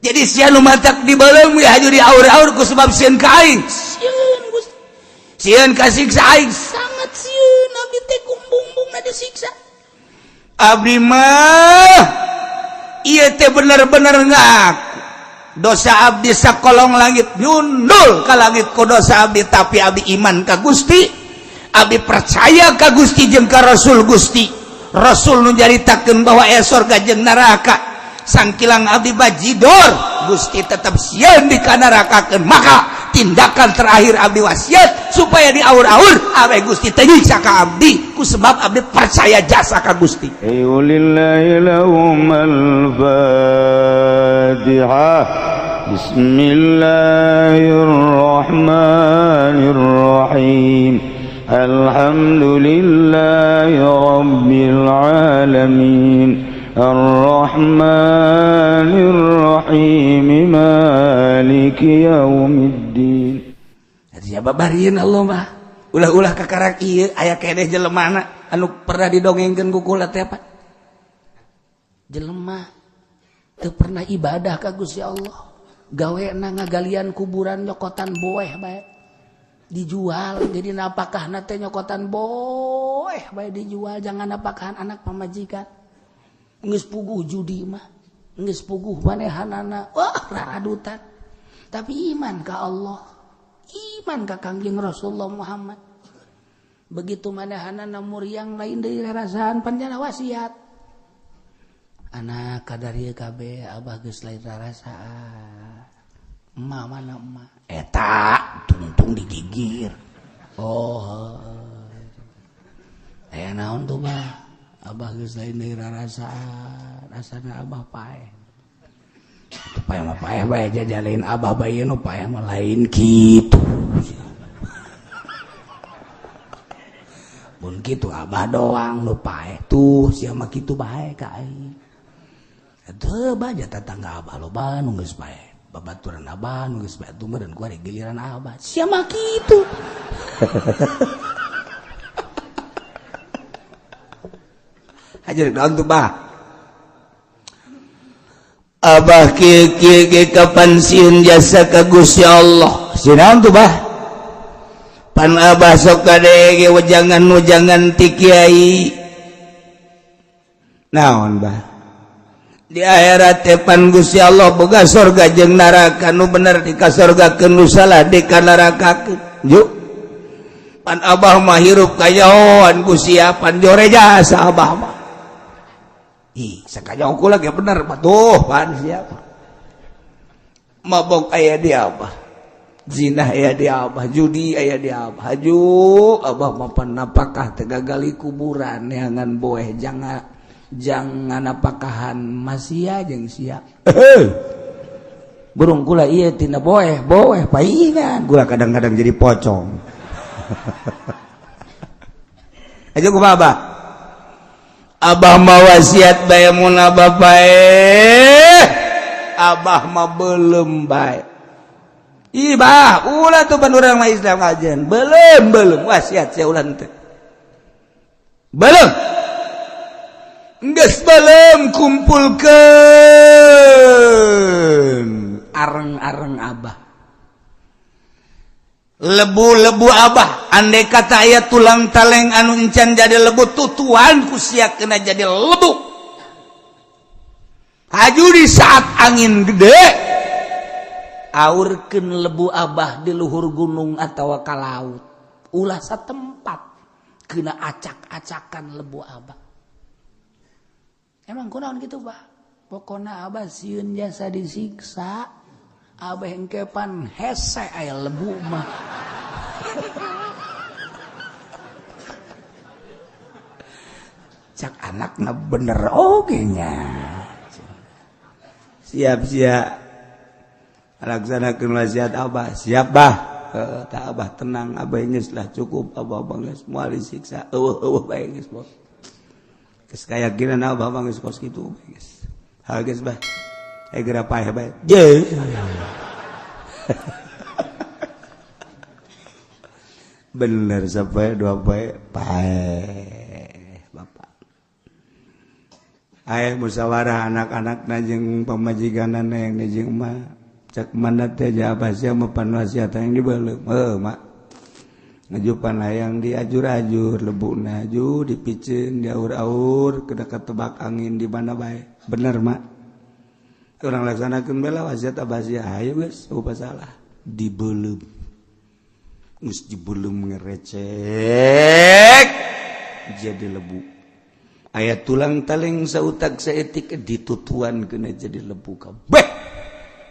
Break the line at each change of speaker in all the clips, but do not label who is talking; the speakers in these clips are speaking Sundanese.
Jadi sia nu matak dibeuleum ge haju diaur-aur ku sebab sieun ka aing. Sieun Gusti. Sieun kasiksa aing sangat sieun abdi teh kumbung-bumbungna disiksa. Abdi mah ieu teh bener-bener ngaku dosa abdi sakolong langit nyundul ka langit ku dosa abdi, tapi abdi iman ka Gusti, abdi percaya ka Gusti jeung ka Rasul Gusti. Rasul nu nyaritakeun bahwa aya sorga jeung neraka. Sangkilang abdi bajidor, Gusti tetap sieun dikanarakakeun. Maka tindakan terakhir abdi wasiat supaya diaur-aur abdi Gusti teu nyiksa ka abdi ku sebab abdi percaya jasa ka Gusti.
Lillahi lahum al-Fatihah. Bismillahirrahmanirrahim. Alhamdulillahi rabbil alamin. Ar-Rahmanir-Rahim, Maliki Yaumiddin.
Siapa bariin Allah mah ulah-ulah kakarak ieu aya keneh jelemana anu pernah didongengkeun ku kula teh apa? Jelema teu pernah ibadah ka Gusti Allah. Gawena ngagalian kuburan nyokotan boeh bae. Dijual jadi napakahna teh nyokotan boeh bae dijual jangan napakahan anak pamajikan. Geus puguh judi mah, geus puguh manehanana, wah raradutan. Tapi iman ka Allah, iman ka Kangjeng Rasulullah Muhammad. Begitu manehanana muriang lain deui rarasaan panjana wasiat. Anak kadar ieu kabeh abah geus lain rarasaan. Emak mana emak? Eta tungtung digigir. Oh. Aya naon tuh bah? Abah geus lain deui rarasaan, rasana abah paeh. Paeh mah paeh bae jajalain abah bae nu paeh mah lain kitu. Mun kitu abah doang nu paeh tuh sia mah kitu bae ka aing. Teu bae tetangga abah loba nu geus paeh. Babaturan abah nu geus paeh tuh meureun ku ari giliran abah. Sia mah kitu. Hajar daun tuh bah. Abah kieu kieu ge kapan sieun jasa ka Gusti Allah. Sieun naon tuh bah? Pan abah sok kadege wejangan-wejangan ti kiai. Naon bah? Di akhirat teh pan Gusti Allah boga sorga jeung neraka, nu bener di ka sorgakeun nu salah di ka nerakakeun. Yuk. Pan abah mah hirup kayahoan ku siapan jore jasa abah mah. Ih, sakajauh kula ge bener patuh pan siapa. Mabok aya di abah, zina aya di abah, judi aya di abah. Haju abah mah pan napakah teu gagali kuburan neangan boeh jangan jangan napakahan masia jeung sia. Burung kula ieu tina boeh, boeh paingan. Kula kadang-kadang jadi pocong. Aja kumaha abah? Abah mah wasiat bae mun abah paeh. Abah mah belum bae. Ih bah, ulah tuh pan urang mah Islam ajen. Belum, belum wasiat sia ulah teh. Belum. Geus belum kumpulkeun areng-areng abah. Lebu-lebu abah, andai kata aya tulang taleng anu encan jadi lebu tutuan ku sia kena jadi lebu. Haju di saat angin gede aurkeun lebu abah di luhur gunung atawa ka laut. Ulah satempat kena acak-acakan lebu abah. Emang kunaon kitu bah? Pokona abah sieun jasa disiksa. Abah engkepan hese aya lebu mah. Cak anakna bener oge nya. Siap siap. Laksanakeun wasiat abah. Siap bah. Tah abah tenang, abah geus lah cukup, abah geus moal disiksa. Eueuh eueuh bae geus bos. Geus kayakinan abah mah geus kos kitu geus. Ha geus bah. Geura paeh bae. Je. Bener sampai dua paeh paeh bapak. Aya musyawarah anak-anak jeung pamajikanana yang jeung emak. Cek mana teh apa sia mah panwasiat yang dibeuleum. Heuh mak. Ngajupan hayang diajur-ajur lebuna aju dipiceun diaur-aur kena ketebak angin di mana bae. Bener mak. Urang laksanakeun bela wasiat abah sia hayu geus eueuh salah. Dibeuleum. Geus dibeuleum ngerecek jadi lebu. Aya tulang taleng sautak saetik ditutuan kena jadi lebu kabeh.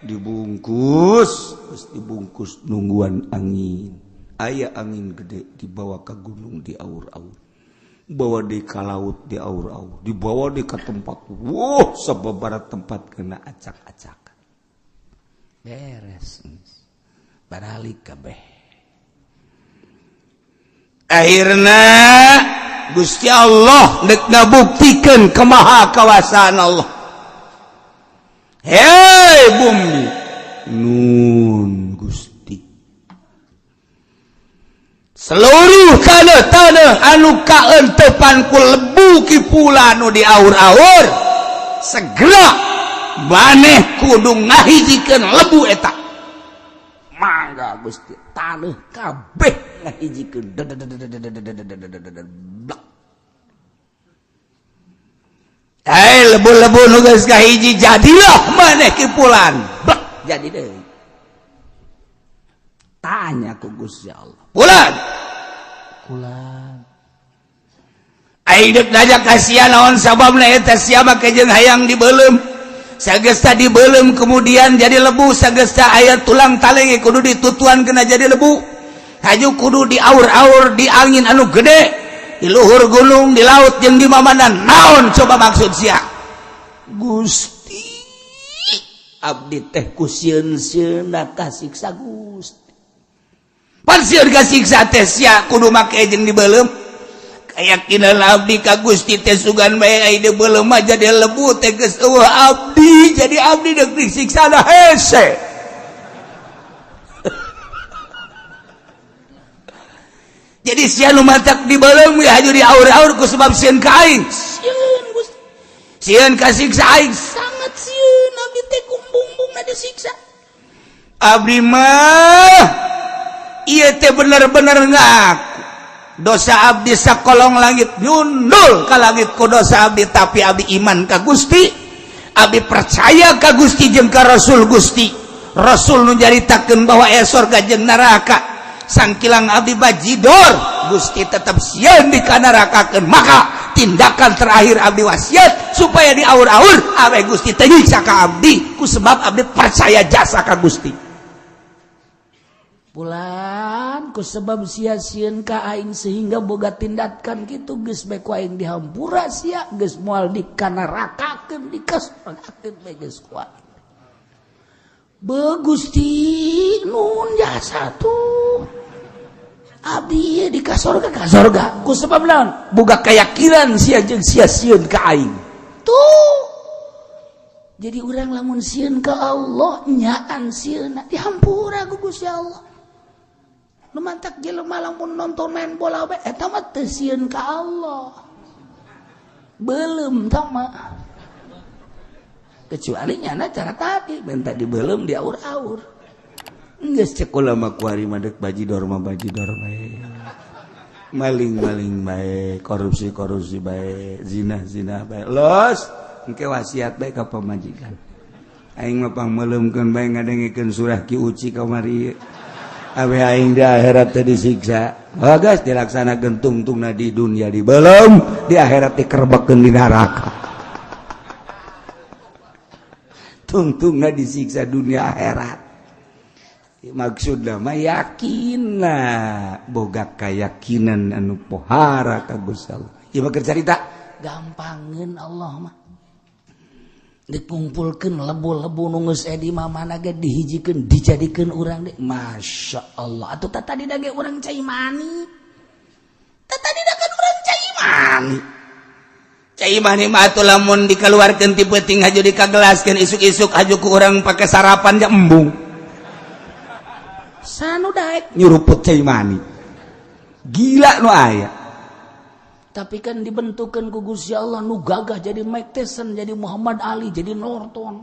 Dibungkus, terus dibungkus nungguan angin. Aya angin gede dibawa ke gunung di aur-aur. Bawa di ka laut di aur-aur, dibawa di ke tempat. Wuh, sababaraha tempat kena acak-acakan. Beres. Baralik kabeh. Akhirna Gusti Allah dek ngabuktikeun kemaha kawasaan Allah. Hei bumi, nun Gusti. Seluruh tanah-tanah anu kaentepan ku lebu kipula nu diaur-aur, segera maneh kudu ngahijikeun lebu eta. Mangga Gusti, tanah kabeh ngahijikeun. Hei lebu-lebu nu geus kahiji jadilah maneh kipulan. Blek jadi deui. Tanya ku Gusti Allah. Pulan. Pulan. Aing deuk najak ka sia naon sababna eta sia make jeung hayang dibeuleum. Sagesta dibeuleum kemudian jadi lebu, sagesta aya tulang taleng kudu ditutuan kena jadi lebu. Haju kudu diaur-aur di angin anu gede. Di luhur gunung, di laut jeung di mamana naon coba maksud sia. Gusti abdi teh ku sieun-sieunna kasiksa Gusti. Pan sieun kasiksa teh sia kudu make jeung dibeuleum. Kayakinan abdi ka Gusti teh sugan bae ai dibeuleum mah jadi lebu teh geus eueuh abdi, jadi abdi deuk disiksa da hese. Jadi sia nu matak dibeuleum we haju diaur-aur ku sebab sieun ka aing. Sieun Gusti. Sieun kasiksa aing sangat sieun abdi teh kumbung-bumbungna disiksa. Abdi mah ieu teh bener-bener ngaku. Dosa abdi sakolong langit nyundul ka langit ku dosa abdi, tapi abdi iman ka Gusti. Abdi percaya ka Gusti jeung ka Rasul Gusti. Rasul nu nyaritakeun bahwa aya sorga jeung neraka. Sangkilang abdi bajidor Gusti tetap sieun dikanarakakeun, maka tindakan terakhir abdi wasiat supaya diaur-aur awe Gusti teu nyiksa ka abdi ku sebab abdi percaya jasa ka Gusti. Pulan ku sebab sia sieun ka aing sehingga boga tindakan kitu geus bae ku aing dihampura sia geus moal dikanarakakeun dikasorgakeun bae geus ku aing. Be Gusti nun jasa tuh abdi di kasorga kasorga ku sebab naon boga keyakinan sia jeung sia sieun ka aing tuh. Jadi urang lamun sieun ka Allah nyaan sieunna dihampura ku Gusti Allah. Nu mantak jelema lamun nonton main bola bae eta mah teu sieun ka Allah, beuleum tah mah. Kecuali nyana cara tadi minta dibeuleum diaur-aur. Geus cek ulama kuari mah deuk bajidor mah bajidor bae. Maling-maling bae, korupsi-korupsi bae, zina-zina bae. Los, engke wasiat bae ka pamajikan. Aing mah pangmeuleumkeun bae ngadengekeun surah Ki Uci kamari. Awe aing di akhirat teh disiksa. Oh geus dilaksanakeun tungtungna di dunia dibeuleum, di akhirat dikerbekkeun di neraka. Tungtungna disiksa dunia akhirat. Maksudna mah yakinna boga keyakinan anu pohara ka Gusti Allah. Ieu mah keur carita gampangeun Allah mah. Dikumpulkeun lebu-lebu nu geus di mana ge dihijikeun dijadikeun urang deui. Masya Allah. Atuh tah tadi da ge urang cai mani. Tah tadi da kan urang cai mani. Cai mani mah atuh lamun dikeluarkeun ti peuting haju dikagelaskeun isuk-isuk haju ku urang pake sarapan ja embung. Sanu daek nyuruput cai mani. Gila nu aya. Tapi kan dibentukkan ku Gusti Allah nu gagah jadi Mike Tyson, jadi Muhammad Ali, jadi Norton,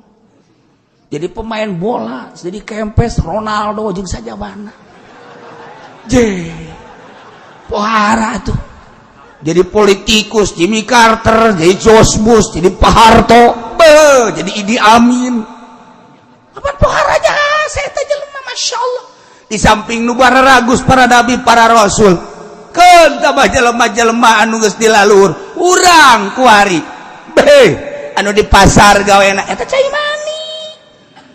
jadi pemain bola, jadi Kempes, Ronaldo jeung sajabana. Je pohara tuh. Jadi politikus Jimmy Carter, jadi George Bush, jadi Pak Harto, be, jadi Idi Amin. Apa poharanya saya teh jelema, Masya Allah. Di samping nu ragus para nabi, para rasul, keun tambah jelema-jelema anu geus dilalur urang kuari, be, anu di pasar gawena eta cai mani,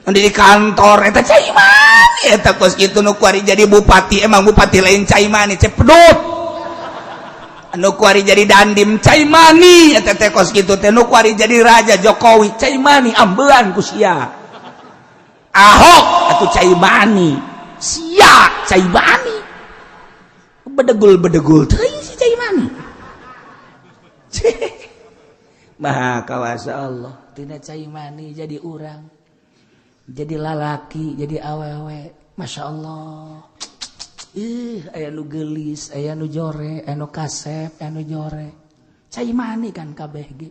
anu di kantor eta cai mani, eta kos kitu. Nu kuari jadi bupati, emang bupati lain cai mani, cepedut. Anu kuari jadi dandim cai mani eta teh kos kitu teh. Nu kuari jadi raja Jokowi cai mani, ambelan ku sia. Ahok atuh cai mani, sia cai mani, bedegul bedegul teuing si cai mani. Maha kawasa Allah. Tina cai mani jadi urang, jadi lalaki, jadi awewe. Masya Allah. Ih, aya nu geulis, aya nu jore, aya nu kasep, aya nu jore. Cai mani kan kabeh ge.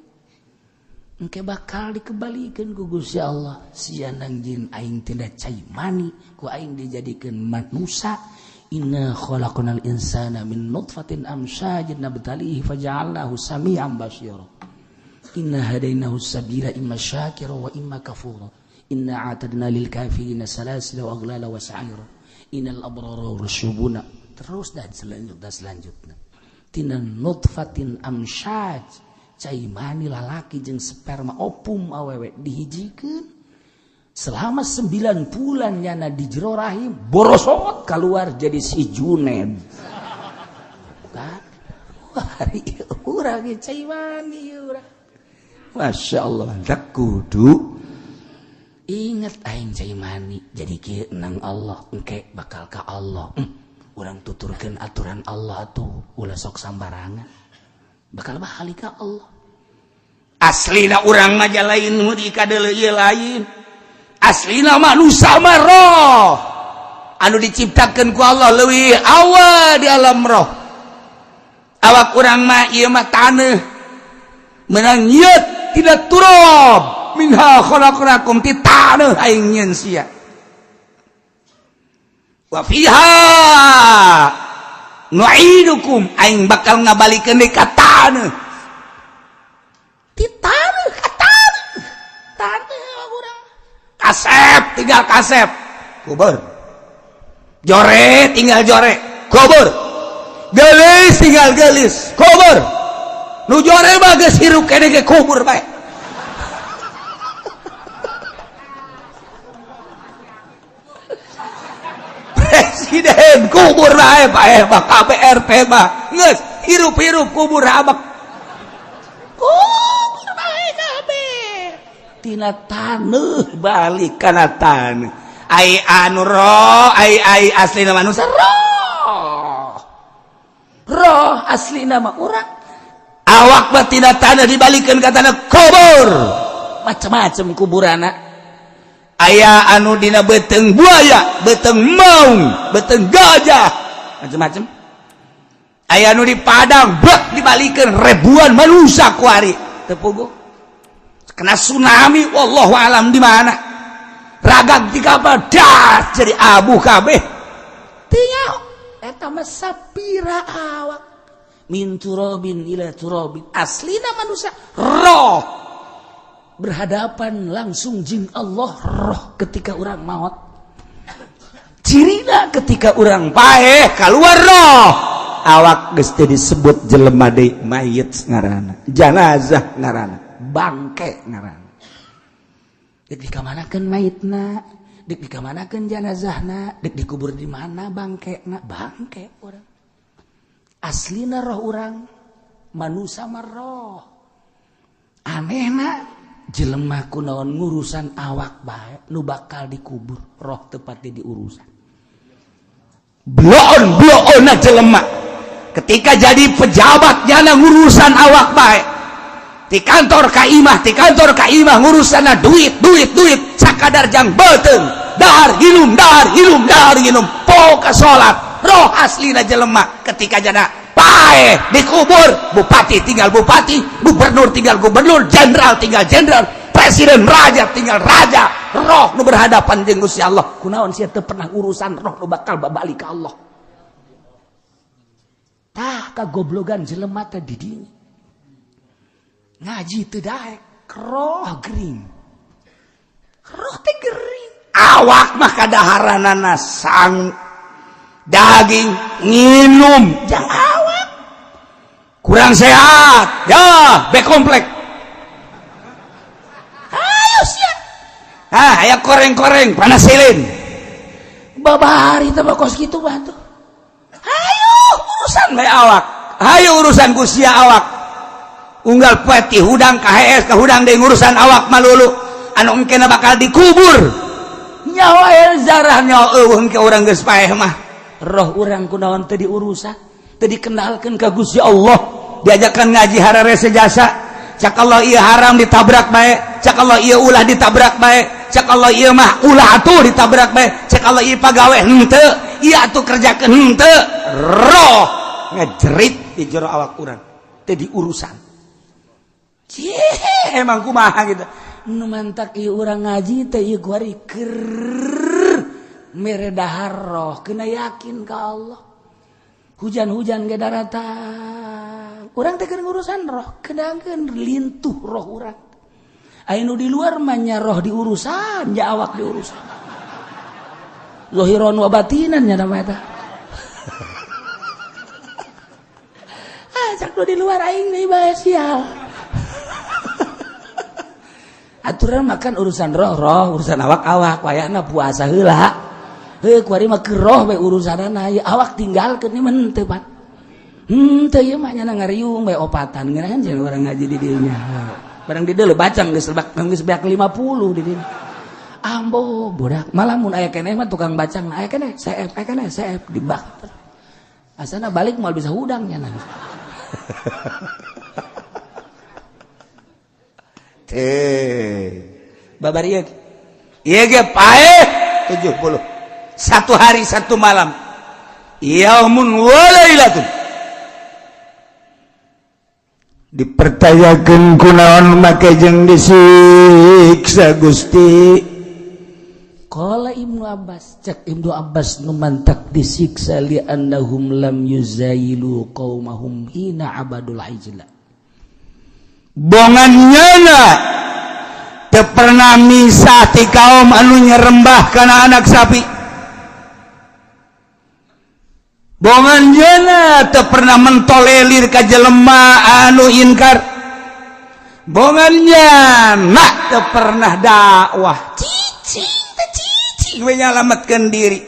Engke bakal dikembalikan ku Gusti Allah. Sia nang jin aing tina cai mani, ku aing dijadikeun manusia. Inna khalaqnal insana min nutfatin amsyajin nabtalihi faja'alnahu sami'an basira. Inna hadainahu sabila imma syakira wa imma kafura. Inna a'tadna lil kafirina salasila wa aghlala wa sa'ira. Innal abrara yashrabuna, terus dan selanjutnya selanjutnya. Tina nutfatin amsyaj, cai mani lalaki jeung sperma ovum awewe dihijikeun selama 9 bulan nyana di jero rahim, borosot keluar jadi si Juned kan. Wah, urang cai mani urang. Masya Allah, tak kudu inget aing cai mani jadi kieu nang Allah, engke bakal ka Allah. Urang tuturkeun aturan Allah tuh, ulah sok sambarangan, bakal balik ka Allah. Aslina urang mah lain nu dikadeuleu ieu, lain. Aslina manusia mah roh anu diciptakeun ku Allah leuwih awal di alam roh. Awak urang mah ieu mah taneuh, menang nyeut tina turab. Minha khalaqnakum, ti taneuh aing nyieun sia. Wa fiha nu'idukum, aing bakal ngabalikeun deui ka taneuh. Ti taneuh ka taneuh, taneuh urang. Kasep tinggal kasep, kubur. Jore tinggal jore, kubur. Gelis tinggal gelis, kubur. Nu jore mah geus hirup keneh ge kubur bae. Presiden kubur bae, bae mah KPRT mah geus hirup-hirup kubur, abak kubur bae kabeh. Tina taneuh balik kana taneuh. Ai anu roh, ai ai aslina manusia roh, roh aslina mah urang. Awak mah tina tanah dibalikeun ka tanah, kubur. Macam-macam kuburana, aya anu dina beteng buaya, beteng maung, beteng gajah, macam-macam. Aya anu di padang bek dibalikeun ribuan manusia kuari teu puguh kena tsunami, wallahu alam di mana ragag di kapal das jadi abu kabeh. Teu nyaho eta mah sapira awak. Min turabin ila turabin. Aslina manusia roh, berhadapan langsung jin Allah roh ketika orang maut. Cirina ketika orang paeh keluar roh, awak geus teu disebut jelema deui, mayit ngaranna, janazah ngaranna, bangke ngaranna. Dek dikamanakeun mayitna, dek dikamanakeun janazahna, dek dikubur di mana bangkena? Bangke urang. Aslina roh urang, manusia mah roh. Anehna jelema kunaon ngurusan awak bae nu bakal dikubur, roh tepatnya diurusan. Bloon bloon jelema ketika jadi pejabat nyana ngurusan awak bae, di kantor ka imah, di kantor ka imah, ngurusan duit duit duit, sakadar jang beuteung, dahar hinum, dahar hinum, dahar hinum, poho ka salat. Roh aslina jelema ketika jana Paeh dikubur, bupati tinggal bupati, gubernur tinggal gubernur, jenderal tinggal jenderal, presiden raja tinggal raja. Roh nu berhadapan jeung Gusti Allah. Kunaon sia teu pernah urusan roh nu bakal babalik ka Allah. Tah kagoblogan jelema teh di dinya. Ngaji teu daek, roh gering. Roh teh gering. Awak mah kadaharanana sang daging nginum jang awak. Kurang sehat, ya B komplek. Ayo sia. Ah, aya koreng-koreng panasilin. Babari teh mah kos kitu mah tuh. Hayu urusan bae awak. Hayu urusan ku sia awak. Unggal poe ti hudang ka hees ka hudang deui ngurusan awak malulu. Anu engkena bakal dikubur. Nyawa zarah nyawa eueuh engke urang geus paeh mah. Roh urang kunaon teu diurusan, teu dikenalkeun ka Gusti Allah. Diajakan ngaji hararese jasa. Cak Allah ieu haram ditabrak bae, cak Allah ieu ulah ditabrak bae, cak Allah ieu mah ulah atuh ditabrak bae, cak Allah ieu pagawe henteu, ieu atuh kerjakeun henteu. Roh ngejerit di jero awak urang, teu diurusan. Cih, emang kumaha gitu. Nu mantak ieu urang ngaji teh ieu kuari keur mere dahar roh, kena yakin ka Allah. Hujan-hujan ge daratang. Urang teh keur ngurusan roh, kenakeun lintuh roh urang. Aya nu di luar mah nya roh diurusan, nya awak diurusan. Zahiran wa batinan nya nama eta. Ah, cak nu di luar aing deui bae sial. Aturan makan urusan roh, roh urusan awak-awak, wayahna puasa heula. Heuh kuari mah keur roh bae urusanana, ieu awak tinggalkeun ieu mah henteu pan. Henteu ieu mah nya ngariung bae opatan ngeunaheun jeung urang ngaji di dieu nya. Barang di dieu bacang geus lebak geus beak 50 di dieu. Ambo budak, malah mun aya keneh mah tukang bacang aya keneh, seep aya keneh, seep dibak. Asana balik moal bisa hudang nya. Babar ieu. Ieu ge paeh 70. Satu hari satu malam. Yaumun wa lailatun.
Dipercayakeun kunaon make jeung disiksa Gusti.
Qala Ibnu Abbas, cek Ibnu Abbas nu mantak disiksa li annahum lam yuzayilu qaumahum hina abadul ijla.
Bongan nyana teu pernah misah ti kaum anu nyerembah kana anak sapi. Bongan nyana teu pernah mentolelir ka jelema anu inkar. Bongan nyana teu pernah dakwah. Cicing teh cicing we nyalametkeun diri.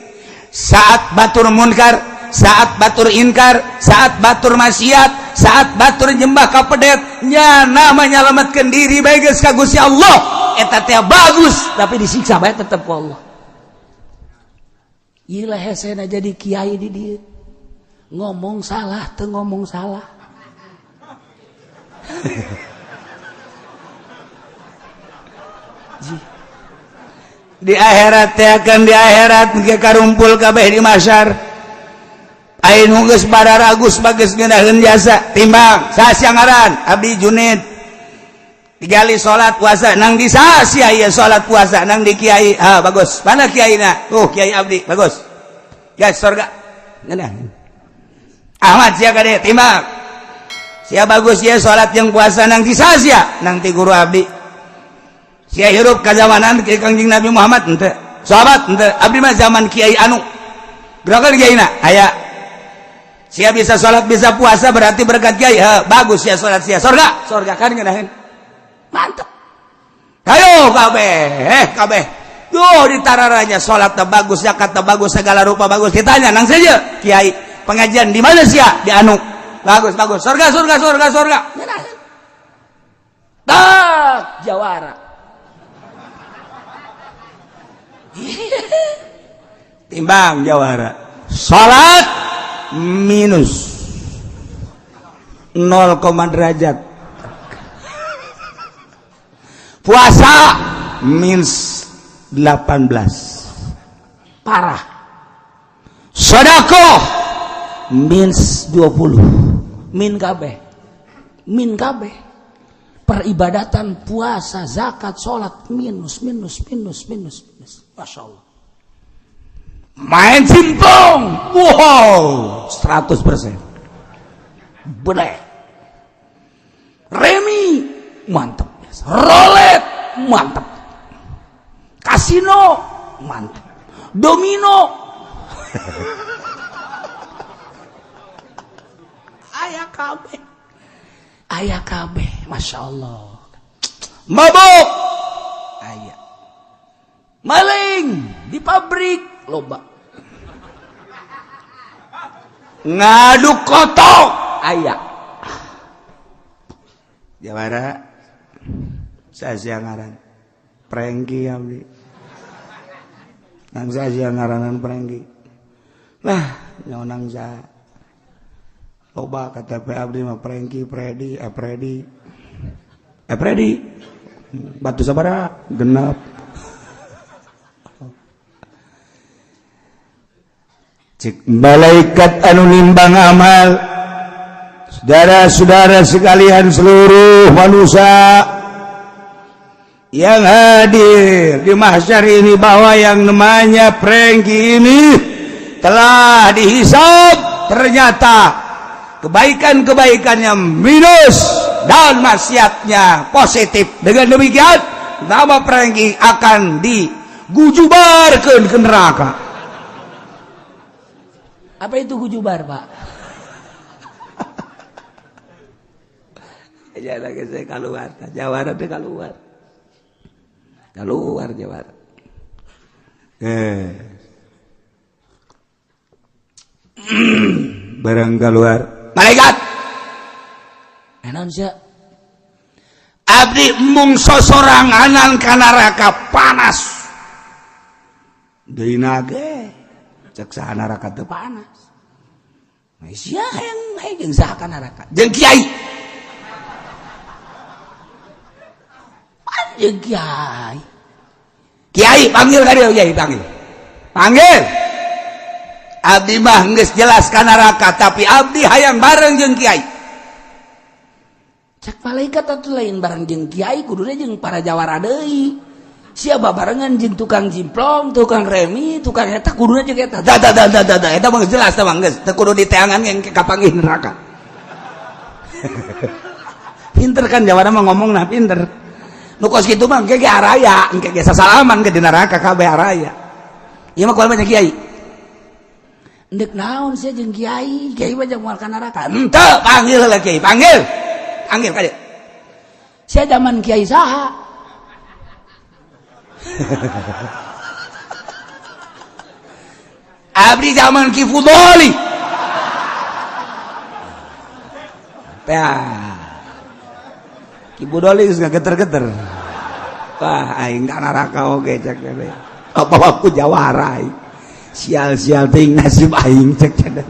Saat batur munkar, saat batur inkar, saat batur maksiat, saat batur nyembah ka pedet, nyana menyelamatkan diri bae geus ka Gusti Allah. Eta teh bagus,
tapi disiksa bae tetep ku Allah. Ieu lah hesena jadi kiai di dieu. Ngomong salah teu ngomong salah.
Di akhirat teh akan di akhirat engke karumpul kabeh di mahsyar. Ain geus bararagus bagus ngeunaheun jasa timbang saha ngaran abdi Junid digali salat puasa nang di saha sia ieu salat puasa nang di kiai ah bagus mana kiaina tuh kiai abdi bagus guys surga ngeunaheun Ahmad sia kade timbang sia bagus ieu salat jeung puasa nang di saha sia nang ti guru abdi sia hirup ka zamanan Kangjeng Nabi Muhammad henteu sahabat henteu abdi mah zaman kiai anu gerakan kiaina aya sia bisa salat bisa puasa berarti berkat kiai ha, bagus sia salat sia surga surga kan ngeunaheun
mantep
hayo kabeh kabeh duh ditararanya salat teh bagus zakat teh bagus segala rupa bagus ditanya nang saja kiai pengajian di mana sia di anu bagus bagus surga surga surga surga
ngeunaheun tak jawara
timbang jawara salat minus 0, derajat puasa minus 18 parah sedekah
Minus 20. Min kabeh. Min kabeh. Peribadatan, puasa, zakat, sholat minus, minus, minus, minus, minus. Masya Allah. Main simpong, wow, 100%. Boleh. Remi, mantap. Rolet, mantap. Kasino, mantap. Domino. Aya kabeh. Aya kabeh, Masya Allah. Mabuk, aya. Maling di pabrik, loba. Ngaduk kotok, aya.
Jawara saya ngaran Prengki abdi. Nang saya ngaranan Prengki. Lah, nyaonang saya. Loba KTP abdi mah Prengki, Predi, Predi. Predi. Batu sabara genap. Cik malaikat anu nimbang amal. Saudara-saudara sekalian seluruh manusia yang hadir di mahsyar ini, bahwa yang namanya Prengki ini telah dihisab, ternyata kebaikan-kebaikannya minus dan maksiatnya positif. Dengan demikian nama Prengki akan digujubarkan ke neraka.
Apa itu gujubar, Pak?
Ya lagi saya keluar, jawara teh keluar. Keluar jawara. Barang keluar.
Malaikat. Naon sia?
Abdi mung sosoranganan ka neraka panas. Deui nage cek saha neraka teu panas.
Sia hayang hayang saha ka neraka? Jeung kiai. Jeung kiai.
Kiai panggil ka dieu, kiai panggil. Panggil. Abdi mah geus jelas ka neraka, tapi abdi hayang bareng jeung kiai.
Cek malaikat atuh lain bareng jeung kiai, kuduna jeung para jawara deui. Sia babarengan jeung tukang jimplong, tukang remi, tukang eta kuduna jeung eta.
Da da da da da, eta mah geus jelas tah mah geus teu kudu diteangan yang kapanggih neraka. Pinter kan jawara mah ngomongna pinter. Nu kos kitu mah engke ge araya, engke ge sasalaman ke di neraka kabeh araya.
Ieu mah kual banyak kiai. Endek naon sia jeung kiai, kiai mah jeung moal ka neraka.
Henteu, panggil heula kiai, panggil. Panggil ka dieu.
Sia zaman kiai saha?
Abdi zaman Ki Fudoli. Tah. Ki Fudoli geus ngageter-geter. Wah, aing ka neraka oge cek teh. Apa aku jawara aing. Sial-sial teuing nasib aing cek teh.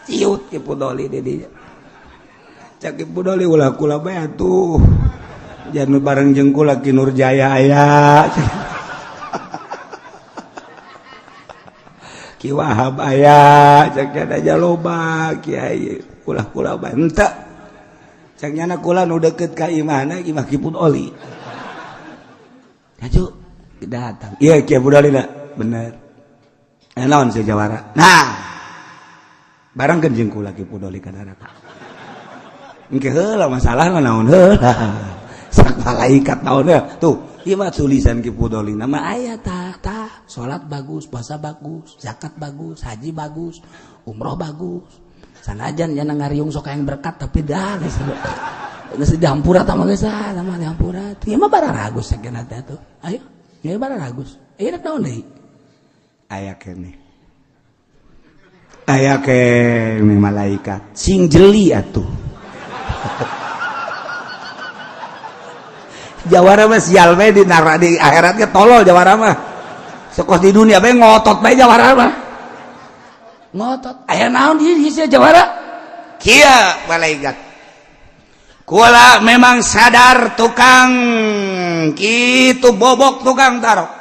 Ciut Ki Fudoli di dinya. Cek Ki Fudoli ulah kula bae atuh. Jangan bareng jeung kula Ki Nurjaya aya. Ki Wahab aya, cek aja loba kiai kula-kula bae henteu. Cek nyana kula nu deukeut ka imahna imah Ki Fudoli. Kaju datang. Iya Ki Fudoli na, bener. Naon si jawara. Nah, barengkeun jeung kula Ki Fudoli ka neraka. Engke heula masalahna naon heula. Sak malaikat naon heula. Tuh, ieu mah tulisan Ki Fudoli nama
aya tah tah, salat bagus, puasa bagus, zakat bagus, haji bagus, umroh bagus. Sanajan nya ngariung sok hayang berkat tapi dah geus geus dihampura tah mah geus ah, mah dihampura. Ieu mah bararagus sakeuna teh tuh. Ayo, ieu bararagus. Ieu rek naon deui?
Aya keneh. Aya keneh malaikat sing jeli atuh. Jawara mah sial bae di neraka di akhiratnya tolol jawara mah. Sekos di dunia bae ngotot bae jawara mah.
Ngotot. Aya naon di sia jawara?
Kieu malaikat. Kula memang sadar tukang kitu bobok tukang tarok.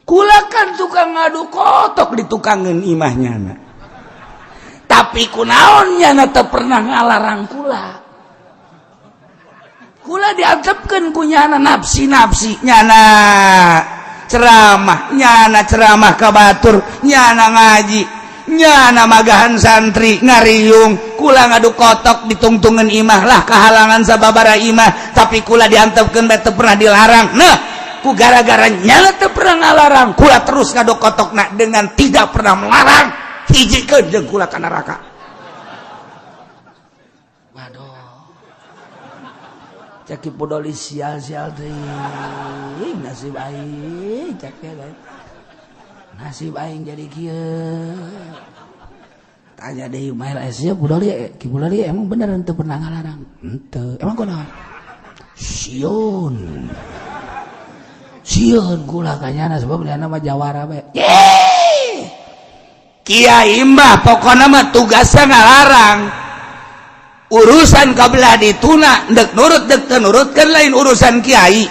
Kula kan tukang ngadu kotok di tukangeun imahnya.
Tapi kunaon nyana teu pernah ngalarang kula. Kula diantepkeun ku nyana nafsi-nafsi
Nyana ceramah, nyana ceramah ka batur, nyana ngaji, nyana magahan santri ngariung, kula ngadu kotok ditungtungan imah lah, kehalangan sababara imah, tapi kula diantepkeun bae teu pernah dilarang. Nah, ku gara-gara nyana teu pernah ngalarang, kula terus ngadu kotokna dengan tidak pernah melarang, hijikeun jeung kula ka neraka.
Waduh, cek Ki Pudoli, sial sial teuing nasib aing. Cek nasib aing jadi kieu. Tanya deui Mail, sia Pudoli, Ki Pudoli emang bener henteu pernah ngalarang? Henteu. Emang kunaon? Sieun, sieun kula ka nyana sebab nyana mah jawara bae.
Kiai mah pokokna mah tugasnya ngalarang. Urusan kabelah dituna dek nurut dek teu nurut kan lain urusan kiai.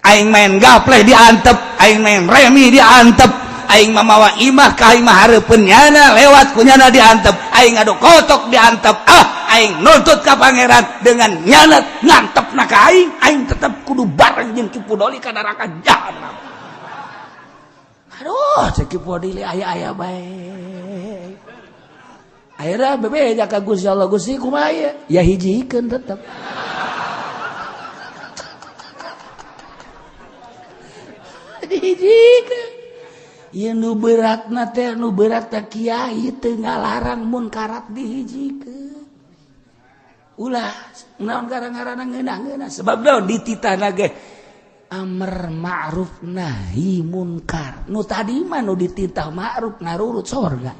Aing main gapleh diantep, aing main remi diantep, aing mamawa imah ka imah hareupeun nyana lewat ku nyana diantep, aing ngadu kotok diantep. Ah, aing nuntut ka pangeran dengan nyana ngantep na ka aing, aing tetep kudu bareng jeung Ki Pudoli ka neraka jahanam.
Aduh, cek Ki Pudoli, aya-aya bae. Akhirnya bebeja ka Gusti Allah, Gusti, kumaha ieu? Ya hijikeun tetep dihijikeun. Ieu nu beratna teh, nu berat teh kiai teu ngalarang munkarat dihijikeun. Ulah naon gara-garana ngeunah-ngeunah, sebab naon dititahna ge amar ma'ruf nahi munkar. Nu tadi mah nu dititah ma'ruf narurut sorga,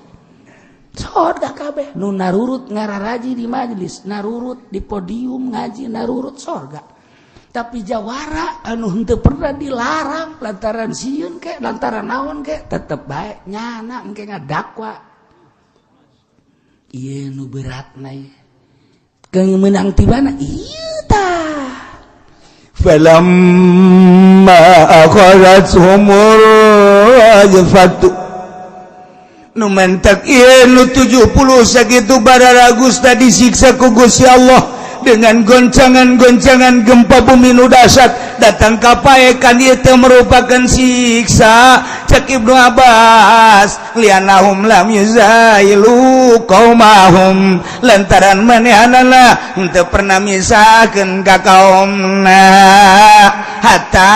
sorga kabeh. Nu narurut ngararaji di majelis, narurut di podium ngaji, narurut sorga. Tapi jawara anu henteu pernah dilarang lantaran sieun ke lantaran naon ke tetep bae nyana engke ngadakwa. Ieu nu beratna ieu keung meunang tibana ieu tah.
Falamma akhadhathumur rajfatu. Nu mentek ieu nu 70 sakitu bararagus tadi disiksa ku Gusti Allah dengan goncangan-goncangan gempa bumi nu dahsyat datang ka paekan. Ieu teh merupakan siksa. Cek Ibnu Abbas, lianahum lam yuzailu qaumahum, lantaran manehanana henteu pernah misahkeun ka kaumna hatta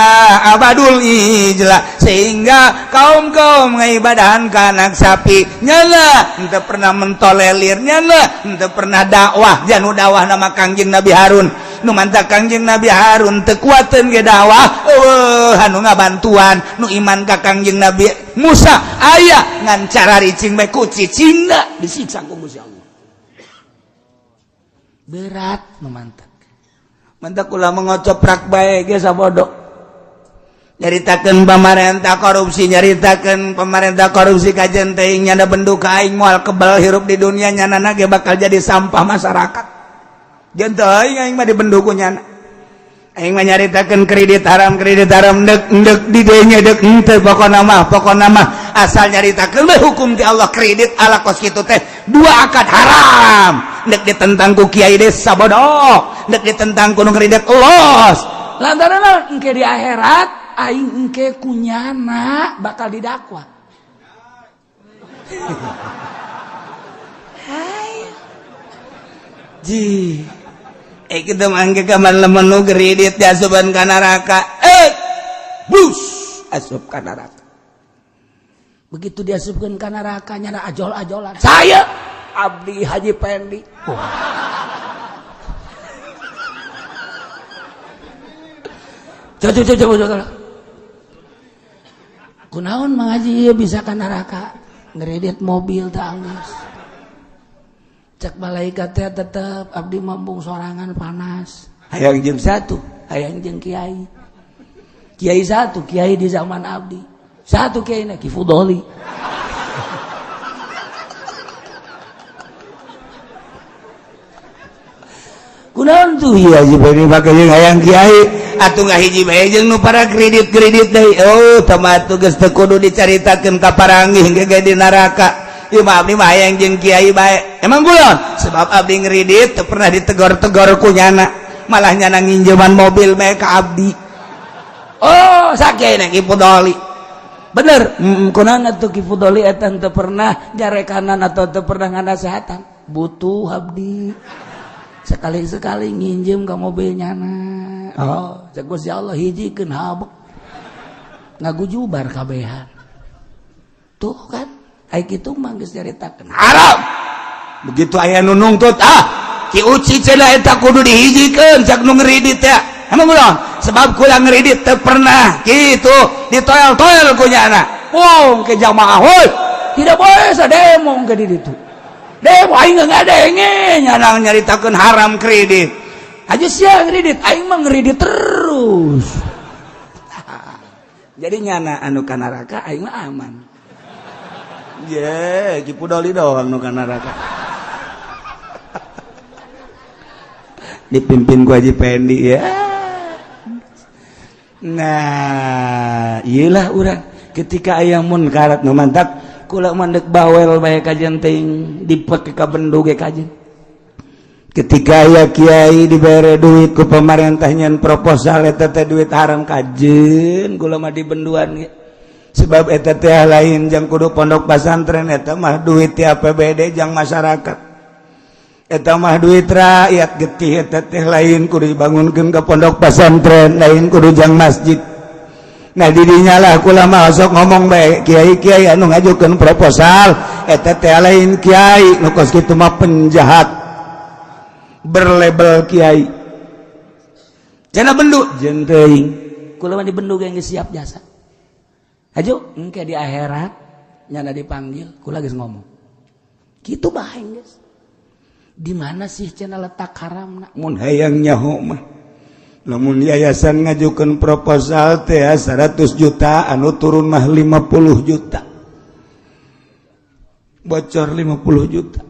abadul ijla, sehingga kaum-kaum ngaibadahan ka anak sapi, nyana henteu pernah mentolelir, nyana henteu pernah dakwah. Janu dakwah nama Kangjeng Nabi Harun. Nu mantak Kangjeng Nabi Harun teu kuateun ge dakwah, eueuh anu ngabantuan. Nu iman ka Kangjeng Nabi Musa aya, ngan cara ricing bae ku cicingna disiksa ku Gusti Allah.
Berat nu mantak.
Mantak ulah mengocoprak bae ge sabodo. Nyaritakeun pamarentah korupsi, nyaritakeun pemerintah korupsi, kajen teuing nyana bendu ka aing moal kebal hirup di dunia, nyana ge bakal jadi sampah masyarakat. Jeung teuing aing mah dibendu ku nyana. Aing mah nyaritakeun kredit haram, kredit haram, dek dek di dinya dek henteu, pokona mah asal nyaritakeun we hukum ti Allah. Kredit ala kos kitu teh dua akad haram, dek ditentang ku kiai desa bodoh, dek ditentang ku nu kredit los.
Lantaran naon? Engke di akhirat aing engke kunyana bakal didakwa. Hai
ji, kita mangke kamar lamun nu kredit diasupan ka neraka, bus asup ka neraka.
Begitu diasupkeun ka neraka, nyana ajol-ajolan, saya Abdi Haji Pendi. Oh. Coba coba coba coba. Kunaon Mang Haji ieu bisa ka neraka? Ngredit mobil teh anggeus. Cek malaikat teh tetep abdi mambung sorangan panas. Hayang jeung satu, hayang jeung kiai. Kiai satu, kiai di zaman abdi. Satu kiai na Ki Fudoli.
Kunaon tuh ieu Haji Pendi make jeung hayang kiai atuh ngahiji bae jeung nu para kredit-kredit deui. Oh, tama atuh geus teu kudu dicaritakeun ka paranggih ge di neraka. Ieu mah abdi mah hayang jeung kiai bae. Emang gulon? Sebab abdi ngridit teu pernah ditegor-tegor ku nyana. Malah nyana nginjeman mobil bae ka abdi. Oh, sakieu Ki Fudoli. Bener, kunaon atuh Ki Fudoli eta teu pernah nyarekanan atau teu pernah nganasehatan. Butuh abdi. Sekali-sekali nginjem ka mobil nyana. Oh, cek Gusti Allah hijikeun habek. Ngagujubar kabehan. Tuh kan, ai kitu mah geus nyaritakeun
haram. Begitu aya nu nungtut, ah, Ki Uci cenah eta kudu dihijikeun cak nu ngridit ya. Emang ulah, sebab kula ngridit teu pernah kitu ditoel-toel ku nyana. Wong ke jamaah heuy.
Tidak boleh sademo ke di ditu.
Demo aing ngadenge nyana nyaritakeun haram kredit.
Aja sia ngridit, aing mah ngridit terus.
Jadi nyana anu ka neraka aing mah aman. Ye, Ki Fudoli doang nu ka neraka. Dipimpin ku Haji Pendi ya. Nah, iyalah urang ketika aya munkarat nu mantak kula mandek bawel bae kajen teuing dipeke ka bendu ge kajen. Ketika aya kiai dibere duit ku pemerintah nyen proposal eta teh duit haram kajen kula mah dibenduan ge. Sebab eta teh lain jang kudu pondok pesantren, eta mah duit ti APBD jang masyarakat. Eta mah duit rakyat getih eta teh lain kudu dibangunkeun ka pondok pesantren, lain kudu jang masjid. Nah didinya lah kula mah sok ngomong bae kiai-kiai anu ngajukeun proposal eta teh lain kiai nu kos kitu mah penjahat berlabel kiai. Cenah bendu jeung teuing
kula mah dibendu ge geus siap jasa. Hajo engke di akhirat nyana dipanggil kula geus ngomong. Kitu bae geus. Di mana sih cenah letak haramna?
Mun hayang nyaho mah lamun yayasan ngajukeun proposal teh 100 juta anu turun mah 50 juta. Bocor 50 juta.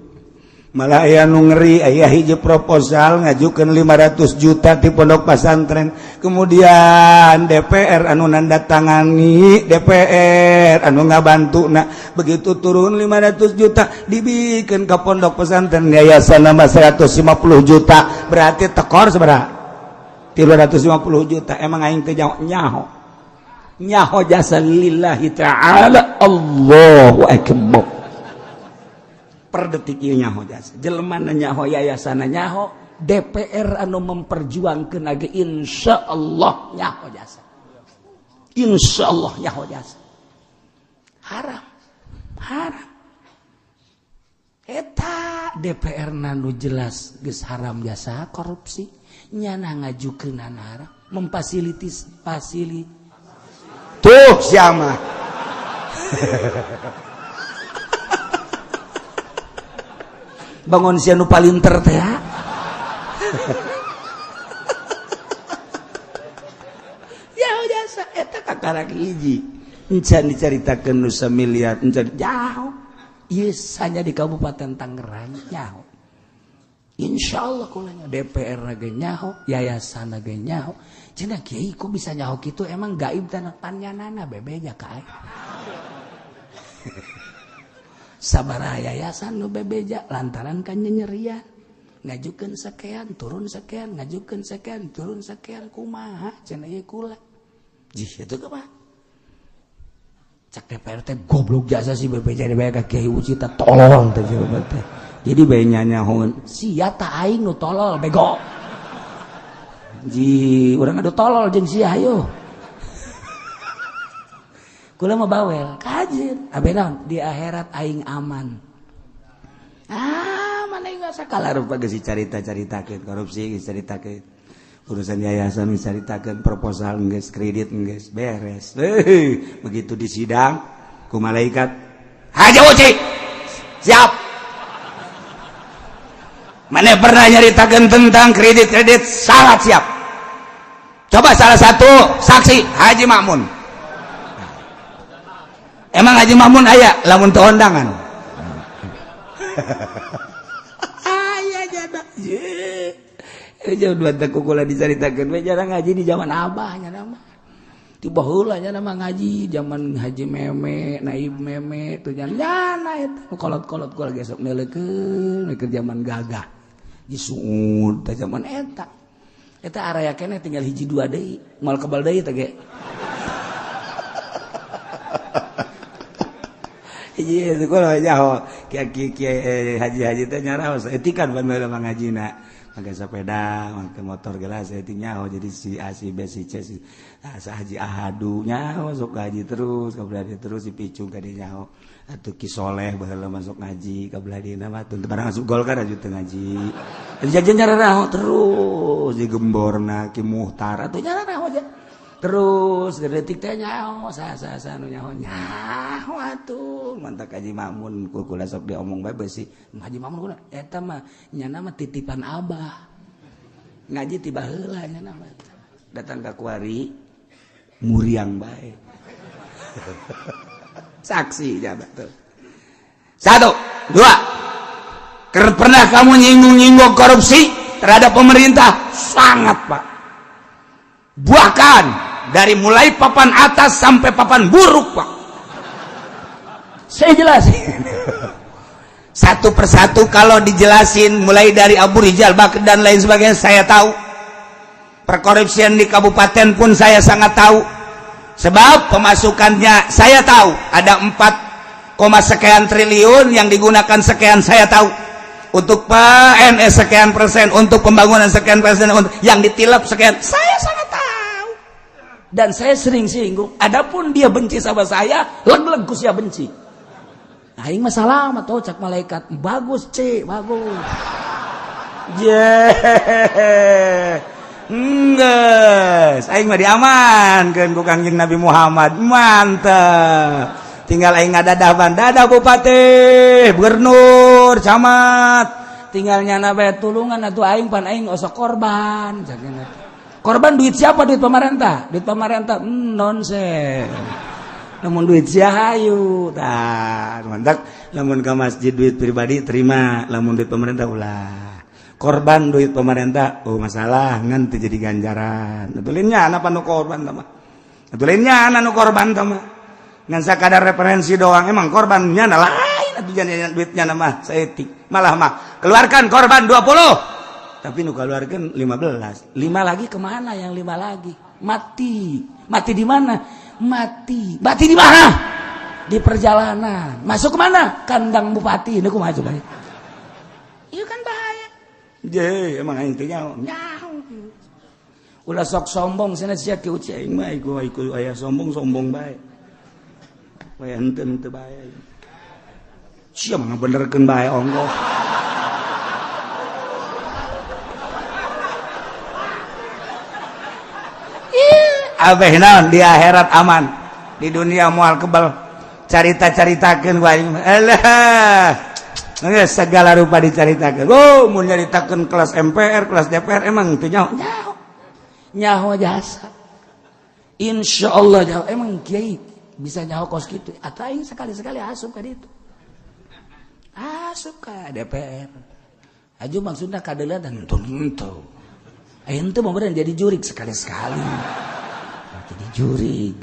Malah aya nu ngeri aya hiji proposal ngajukeun 500 juta di pondok pesantren. Kemudian DPR anu nandatangani, DPR anu ngabantu. Nah, begitu turun 500 juta dibikin ke pondok pesantren yayasan nama 150 juta, berarti tekor seberapa? 350 juta. Emang aing teh nyaho. Nyaho jasa lillahi ta'ala. Allahu akbar. Per detik ieu nyaho jasa jelema nyaho yayasan nyaho
DPR anu memperjuangkeun age insyaallah nyaho jasa, insyaallah nyaho jasa. Haram haram eta DPR nu jelas geus haram jasa korupsi nyana ngajukeun haram memfasilitis fasili
tuh siapa.
Bangun sia nu palinter teh ya. Jasa eta kakarak hiji encan dicaritakeun nu samiliar encan jauh ieu hanya di Kabupaten Tangerang nyaho. Insyaallah kulanya DPR ge nyaho, yayasan ge nyaho. Cenah kiai kok bisa nyaho kitu emang gaib tanah panyanana bebeja ka aing. Sabaraha yayasan nu bebeja lantaran kan nyenyerian ngajukeun sekian turun sekian ngajukeun sekian turun sekian kumaha cenah ieu kula jih itu kumaha cak DPR teh goblok jasa si bebeja di bae ka Kiai Uci teh tolol teh teh jadi bae nyanyahoeun sia ta aing nu tolol bego ji urang adu tolol jeung sia hayo. Kula mah bawel kajen abe naon di akhirat aing aman. Ah mana aing sakala
rupa geus dicarita-caritakeun korupsi geus dicaritakeun urusan yayasan geus dicaritakeun proposal geus kredit geus beres. Begitu di sidang ku malaikat Haji Uci siap. Mana pernah nyaritakeun tentang kredit-kredit sangat siap. Coba salah satu saksi Haji Makmun. Emang Haji Makmun aya lamun teu ondangan. Aya jada. Ye. Jauh dua teh kukula dicaritakeun we jarang ngaji di zaman abah nya mah. Ti baheula nya mah ngaji zaman Haji Meme, Naib Meme tuh nyana eta kolot-kolot gua lagi sok neuleukeun keur zaman gagah. Disuud teh zaman eta. Eta area keneh tinggal hiji dua deui, moal kebal deui teh ge. Hiji itu kalau nyaho kiai haji-haji teh nyaraos etikan ban baheula mah ngajina. Make sepeda, make motor gelas etik nyaho jadi si A si B si C si asa haji ahadu nyaho sok ngaji terus kabelah dieu terus si picung ka dieu nyaho. Atuh Ki Soleh baheula masuk ngaji kabelah dieu mah teu barang asup Golkar aju teu ngaji. Jajan nyararaho terus digemborna Ki Muhtar atuh nyararaho aja. Terus detik teh nyaho sa-sa nu nyaho nyaho atuh mantak Haji Mamun ku kula sok diomong bae beusi Haji Mamun kula eta mah nyana mah titipan abah ngaji ti baheula nyana mah datang ka kuari muriang bae saksi jabat tuh. 1 2 pernah kamu nyinggung-nyinggung korupsi terhadap pemerintah? Sangat Pak, bahkan dari mulai papan atas sampai papan buruk Pak. Saya jelasin satu persatu kalau dijelasin mulai dari Abu Rizal Bakri dan lain sebagainya saya tahu. Perkorupsian di kabupaten pun saya sangat tahu. Sebab pemasukannya saya tahu ada 4, sekian triliun yang digunakan sekian saya tahu. Untuk PNS sekian persen, untuk pembangunan sekian persen, untuk yang ditilap sekian, saya sangat tahu. Dan saya sering singgung. Adapun dia benci sama saya, leg-leg ku sia benci. Aing mah salah atau cak malaikat, bagus C, bagus. Yeah. Enggeus, aing mah diamankeun ku Kangjeng Nabi Muhammad. Mantap. Tinggal aing ngadadah ban, dadah bupati, gubernur, camat. Tinggal nyana bae tulungan atuh aing pan aing osok korban. Korban duit siapa? Duit pemerintah. Duit pemerintah nonsen. Lamun duit sia hayu. Tah, mantap. Lamun ka masjid duit pribadi terima, lamun duit pemerintah ulah. Korban duit pemerintah, oh masalah ngan teu jadi ganjaran. Atuh nya anak nu korban tah mah. Atuh nya anak nu korban tah mah. Ngan sakadar referensi doang emang korbannya na lain atuh jangan duitnya mah saeutik. Malah mah keluarkan korban 20. Tapi nu keluarkan 15. 5 lagi kemana yang 5 lagi? Mati. Mati di mana? Mati. Mati di mana? Di perjalanan. Masuk kemana? Kandang bupati. Ini kumaha coba? Iya kan bahaya. Je, emang aing teh nyaho. Nyaho. Ulah sok sombong cenah sia kieu aing mah iku aya sombong-sombong bae. Bae henteu henteu bae. Sia mah ngabenerkeun bae ongkoh. Abeh naon di akhirat aman, di dunia moal kebal. Carita-caritakeun ku aing. Alah. Geus segala rupa dicaritakeun. Oh, mun nyaritakeun kelas MPR, kelas DPR emang teu nyaho. Nyaho. Nyaho jasa. Insyaallah nyaho. Emang kiai bisa nyaho kos kitu. Atuh aing sekali-sekali asup ka ditu. Asup ka DPR. Aju maksudna kadeula dan henteu. Aing teu mau jadi jurik sekali-sekali. Jadi jurig.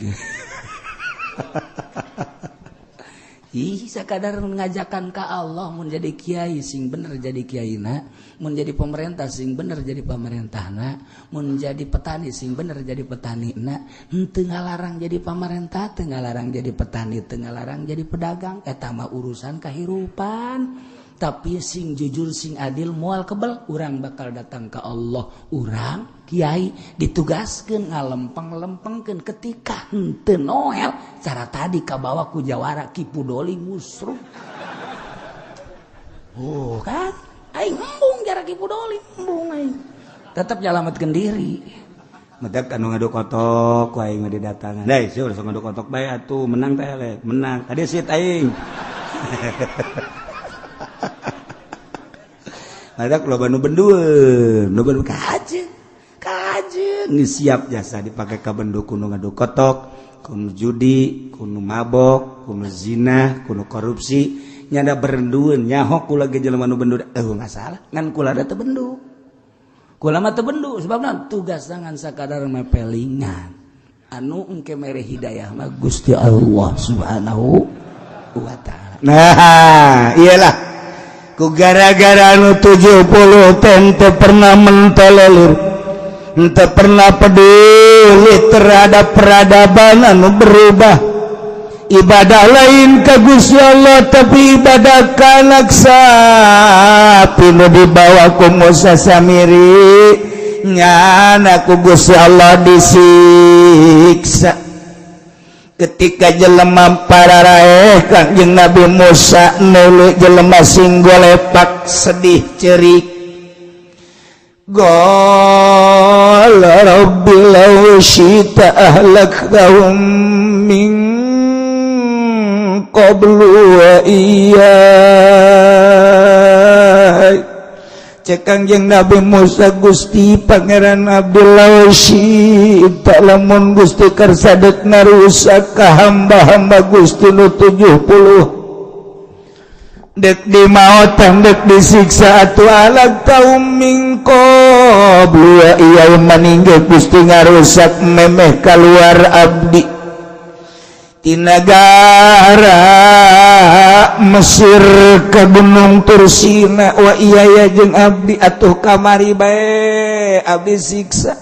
Ih, sakadar ngajakan ka Allah mun jadi kiai sing bener jadi kiaina, mun jadi pemerintah sing bener jadi pemerintahna, mun jadi petani sing bener jadi petanina, henteu ngalarang jadi pemerintah, teu ngalarang jadi petani, teu ngalarang jadi pedagang, eta mah urusan kahirupan. Tapi sing jujur sing adil moal kebel, urang bakal datang ke Allah. Urang kiai ditugaskeun ngalempeng-lempengkeun ketika henteu noel cara tadi kabawa ku jawara Ki Pudoli musruk. Oh kan aing embung jara Ki Pudoli embung aing. Tetep nyalametkeun diri. Medak anu ngadu kotok ku aing mah didatangan. Deui sia sok ngadu kotok bae atuh menang teh le, menang. Tadi sit aing. Ada loba nu bendueun, nu bendu kajeun. Kajeun geus siap jasa dipake ka bendu kuno ngadu kotok, kuno judi, kuno mabok, kuno zina, kuno korupsi, nyada berendueun nyaho kula ge jelema nu bendu eueuh masalah, ngan kula da teu bendu. Kula mah teu bendu sebabna tugas ngan sakadar mepelingan. Anu engke mere hidayah mah Gusti Allah Subhanahu wa Ta'ala.
Nah, iyalah, ku gara-gara anu 70 teh pernah mentolerir, henteu pernah peduli terhadap peradaban anu berubah, ibadah lain ke Gusti Allah, tapi ibadah ka anak sapi nu dibawa ku Musa Samiri, nyana ku Gusti Allah disiksa. Ketika jelema pararaeh Kangjeng Nabi Musa nulu, jelema sing golepak sedih cerik. Qala rabbi law syi'ta ahlaktahum min qablu wa iyyai. Cek Kangjeng Nabi Musa, "Gusti Pangeran abdi, law syi'ta, lamun Gusti kersa dek ngarusak ka hamba-hamba Gusti nu 70, dek dimaotan, dek disiksa, atuh ahlaktahum min qablu wa iyyai, maningge Gusti ngarusak memeh keluar abdi ti nagara Mesir ke Gunung Tursina, wa iya jeung abdi, atuh kamari bae abdi siksa,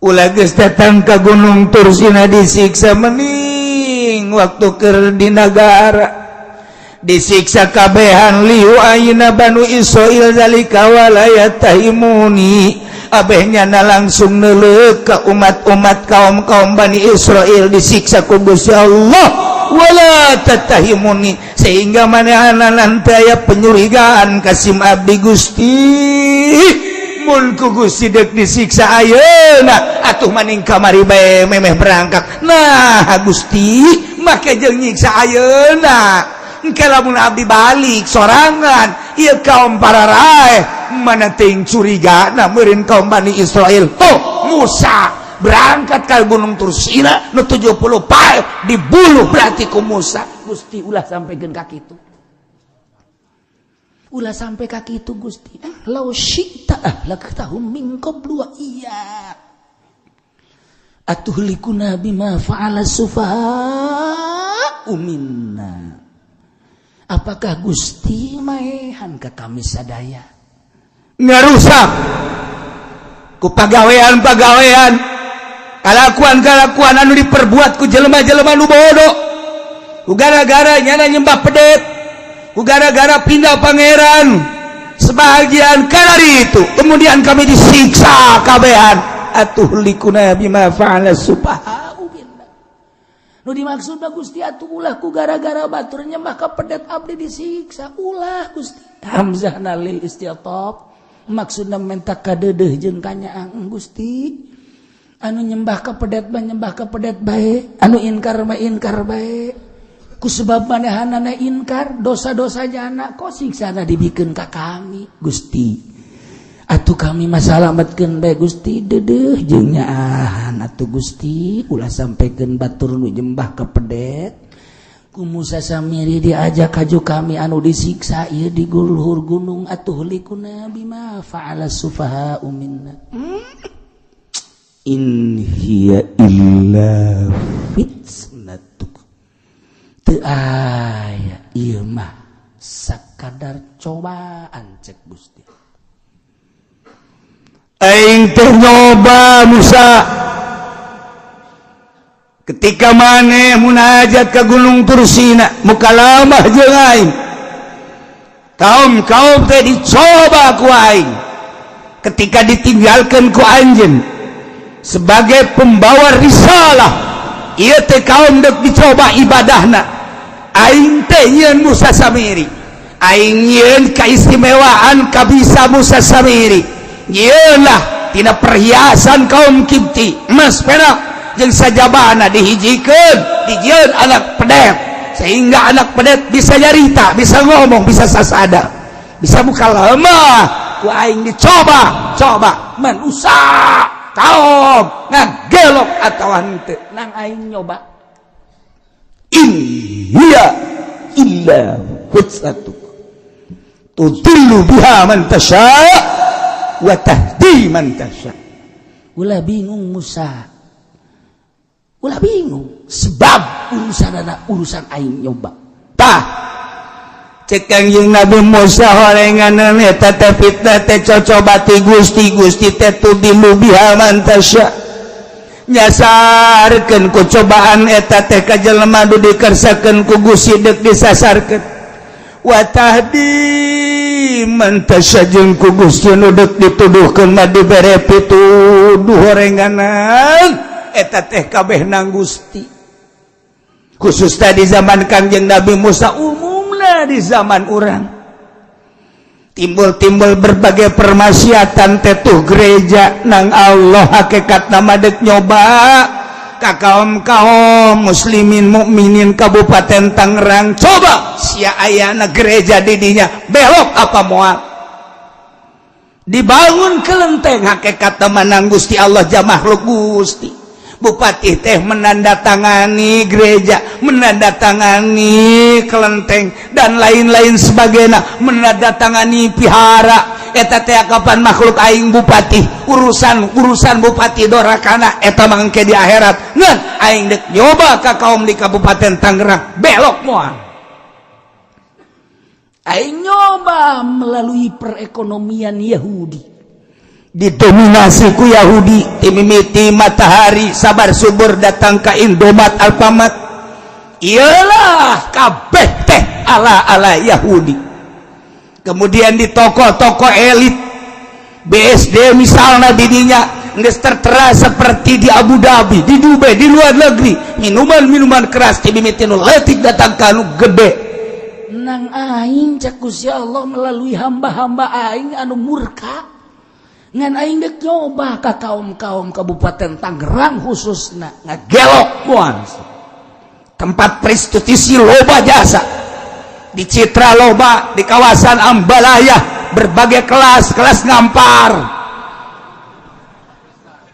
ulah geus datang ke Gunung Tursina disiksa, mening waktu keur di nagara disiksa kabehan. Liu ayeuna Banu Israil zalika wala yattahimuni, abehnya na langsung neuleuh ke umat-umat, kaum-kaum Bani Israel disiksa ku Gusti Allah, wala tattahimuni, sehingga manehna nanti aya penyurigaan ka sim abdi. Gusti, mun ku Gusti dek disiksa ayeuna, atuh maning kamari bae memeh berangkat. Nah, Gusti make jeung nyiksa ayeuna? Engke lamun abdi balik sorangan, ieu kaum pararaeh mana ting curiga na meureun kaum Bani Israel. Oh, Musa berangkat ke Gunung Tursina nu 70 pae dibuluh berarti ku Musa.
Gusti, ulah sampaikan ka kitu, ulah sampai ka kitu, Gusti. Law syi'ta ahlaktahum min qablu wa iya atuhlikuna bima fa'ala sufaha minna. Apakah Gusti maehan ke kami sadaya?
Ngarusak ku pagawean-pagawean, kalakuan-kalakuan anu diperbuat ku jelema-jelema nu bodoh, ku gara-gara nyana nyembah pedet, ku gara-gara pindah pangeran sebagian karena itu kemudian kami disiksa kabehan. Atuhlikuna bima fa'ala sufaha
minna. Nu dimaksud Gusti, atuh ulah ku gara-gara batur nyembah ka pedet abdi disiksa, ulah, Gusti. Hamzah lil isti'tab, maksudna menta kadeudeuh jeung kanyaah. Gusti, anu nyembah ka pedet mah nyembah ka pedet bae, anu inkar mah inkar bae. Ku sebab manehanana inkar dosa-dosa jana, kok siksana dibikeun ka kami? Gusti, atuh kami masalamatkeun bae, Gusti. Deudeuh jeung nyaahan atuh, Gusti, ulah sampaikeun batur nu nyembah ka pedet ku Musa Samiri diajak kaju kami anu disiksa ieu di luhur gunung. Atuhlikuna bima fa'ala sufaha minna.
In hiya illa fitnatuk.
Teu aya ieu mah sakadar cobaan, cek Gusti.
Aing teh nyoba Musa ketika maneh munajat ke Gunung Tursina, mukalamah jeung aing. Kaum kaum teh dicoba ku aing ketika ditinggalkan ku anjeun sebagai pembawa risalah. Ieu teh kaum dek dicoba ibadahna. Aing teh nyieun Musa Samiri, aing nyieun keistimewaan kabisa Musa Samiri, nyieun lah tina perhiasan kaum Kipti, emas perak jeung sajabana, dihijikeun, dijieun anak pedet sehingga anak pedet bisa nyarita, bisa ngomong, bisa sasada, bisa mukalamah. Ku aing dicoba coba manusia, kaum ngagelok atau henteu,
nang aing nyoba.
In hiya illa fitnatuk tudillu biha man tasha wa tahdi man tasha.
Ulah bingung, Musa. Ulah bingung sebab urusan urusan aing nyoba.
Tah, cek Kangjeng Nabi Musa, horengan eta teh fitnah teh cocoba ti Gusti. Gusti teh tudhillu biha man tasya, nyasarkeun ku cobaan eta teh ka jelema nu dikersakeun ku Gusti, deuk disasarkeun. Wa tahdi man tasya, jeung ku Gusti nu deuk dituduhkeun mah dibere pituduh. Horenganan eta teh kabeh nang Gusti, khusus tadi zaman Kangjeng Nabi Musa, umumna di zaman urang timbul-timbul berbagai permaksiatan tetuh gereja nang Allah, hakikat nama dek nyoba ka kaum kaum muslimin mukminin Kabupaten Tangerang. Coba sia ayana gereja didinya, belok apa moal? Dibangun kelenteng, hakikat nang Gusti Allah jam makhluk Gusti. Bupati teh menandatangani gereja, menandatangani kelenteng, dan lain-lain sebagainya, menandatangani pihara eta teh kapan makhluk aing bupati. Urusan urusan bupati dorakana eta mangke di akhirat. Ngan aing dek nyoba ka kaum di Kabupaten Tangerang, belok moal?
Aing nyoba melalui perekonomian Yahudi.
Didominasi ku Yahudi timimiti matahari sabar subur datang ke Indomaret, Alfamart, iyalah kabeh teh ala-ala Yahudi. Kemudian di toko-toko elit BSD misalnya, didinya geus tertera seperti di Abu Dhabi, di Dubai, di luar negeri, minuman-minuman keras timimiti nu leutik datang ka nu gede.
Nang aing, cek Gusti Allah, melalui hamba-hamba aing anu murka. Ngan aing dek nyoba ka kaum-kaum Kabupaten Tangerang khususna.
Ngagelok moal? Tempat prostitusi loba, jasa di Citra loba, di kawasan Ambalaya berbagai kelas, kelas ngampar,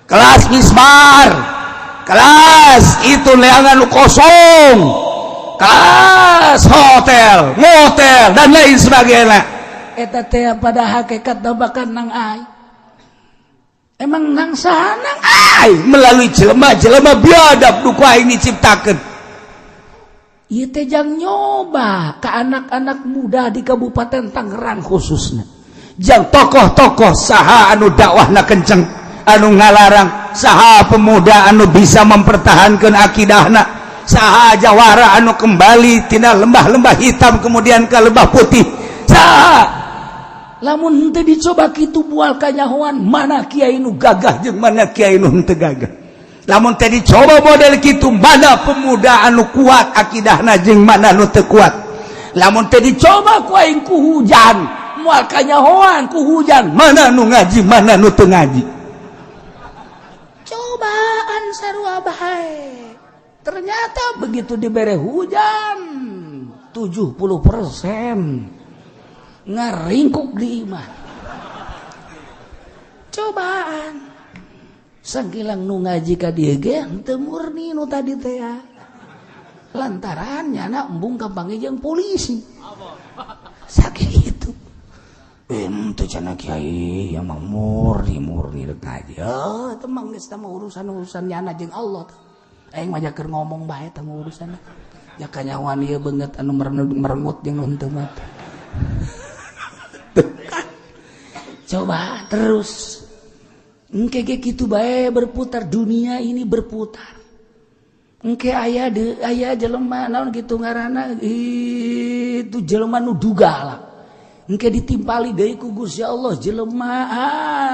kelas mismar, kelas itu leangan kosong, kelas hotel, motel, dan lain sebagainya.
Eta teh pada hakikat bahkan nang aing emang nang saha? Nang
aing melalui jelema-jelema biadab nu ku aing diciptakeun.
Ieu teh jang nyoba ke anak-anak muda di Kabupaten Tangerang khususnya.
Jang tokoh-tokoh saha anu dakwahna kenceng, anu ngalarang saha, pemuda anu bisa mempertahankan akidahna saha, jawara anu kembali tina lembah-lembah hitam kemudian ke lembah putih saha.
Lamun henteu dicoba kitu moal kanyahoan mana kiai nu
gagah jeung mana kiai nu henteu gagah. Lamun teh dicoba model kitu, mana pemuda anu kuat akidahna jeung mana nu teu kuat. Lamun teh dicoba ku aing ku hujan, moal kanyahoan ku hujan mana nu ngaji, mana nu teu ngaji.
Cobaan sarua bae. Ternyata begitu dibere hujan, 70% ngaringkuk di imah. Cobaan sangkilang nu ngaji ka dieu ge henteu murni nu tadi teh ya. Lantaran nyana embung kapanggih jeung polisi sakitu.
Ente cenah kiai yang mah murni murni rek ngaji.
Oh, itu mah geus mah urusan-urusan nyana jeung Allah. Aing mah keur ngomong bae tah urusan. Ya kanyahoan ieu beungeut anu merengut jeung nu henteu mah. Coba terus. Engke ge kitu bae berputar, dunia ini berputar. Engke aya de aya jelema naon kitu ngaranna itu, jelema nu duga lah. Engke ditimpali deui ku Gusti Allah jelema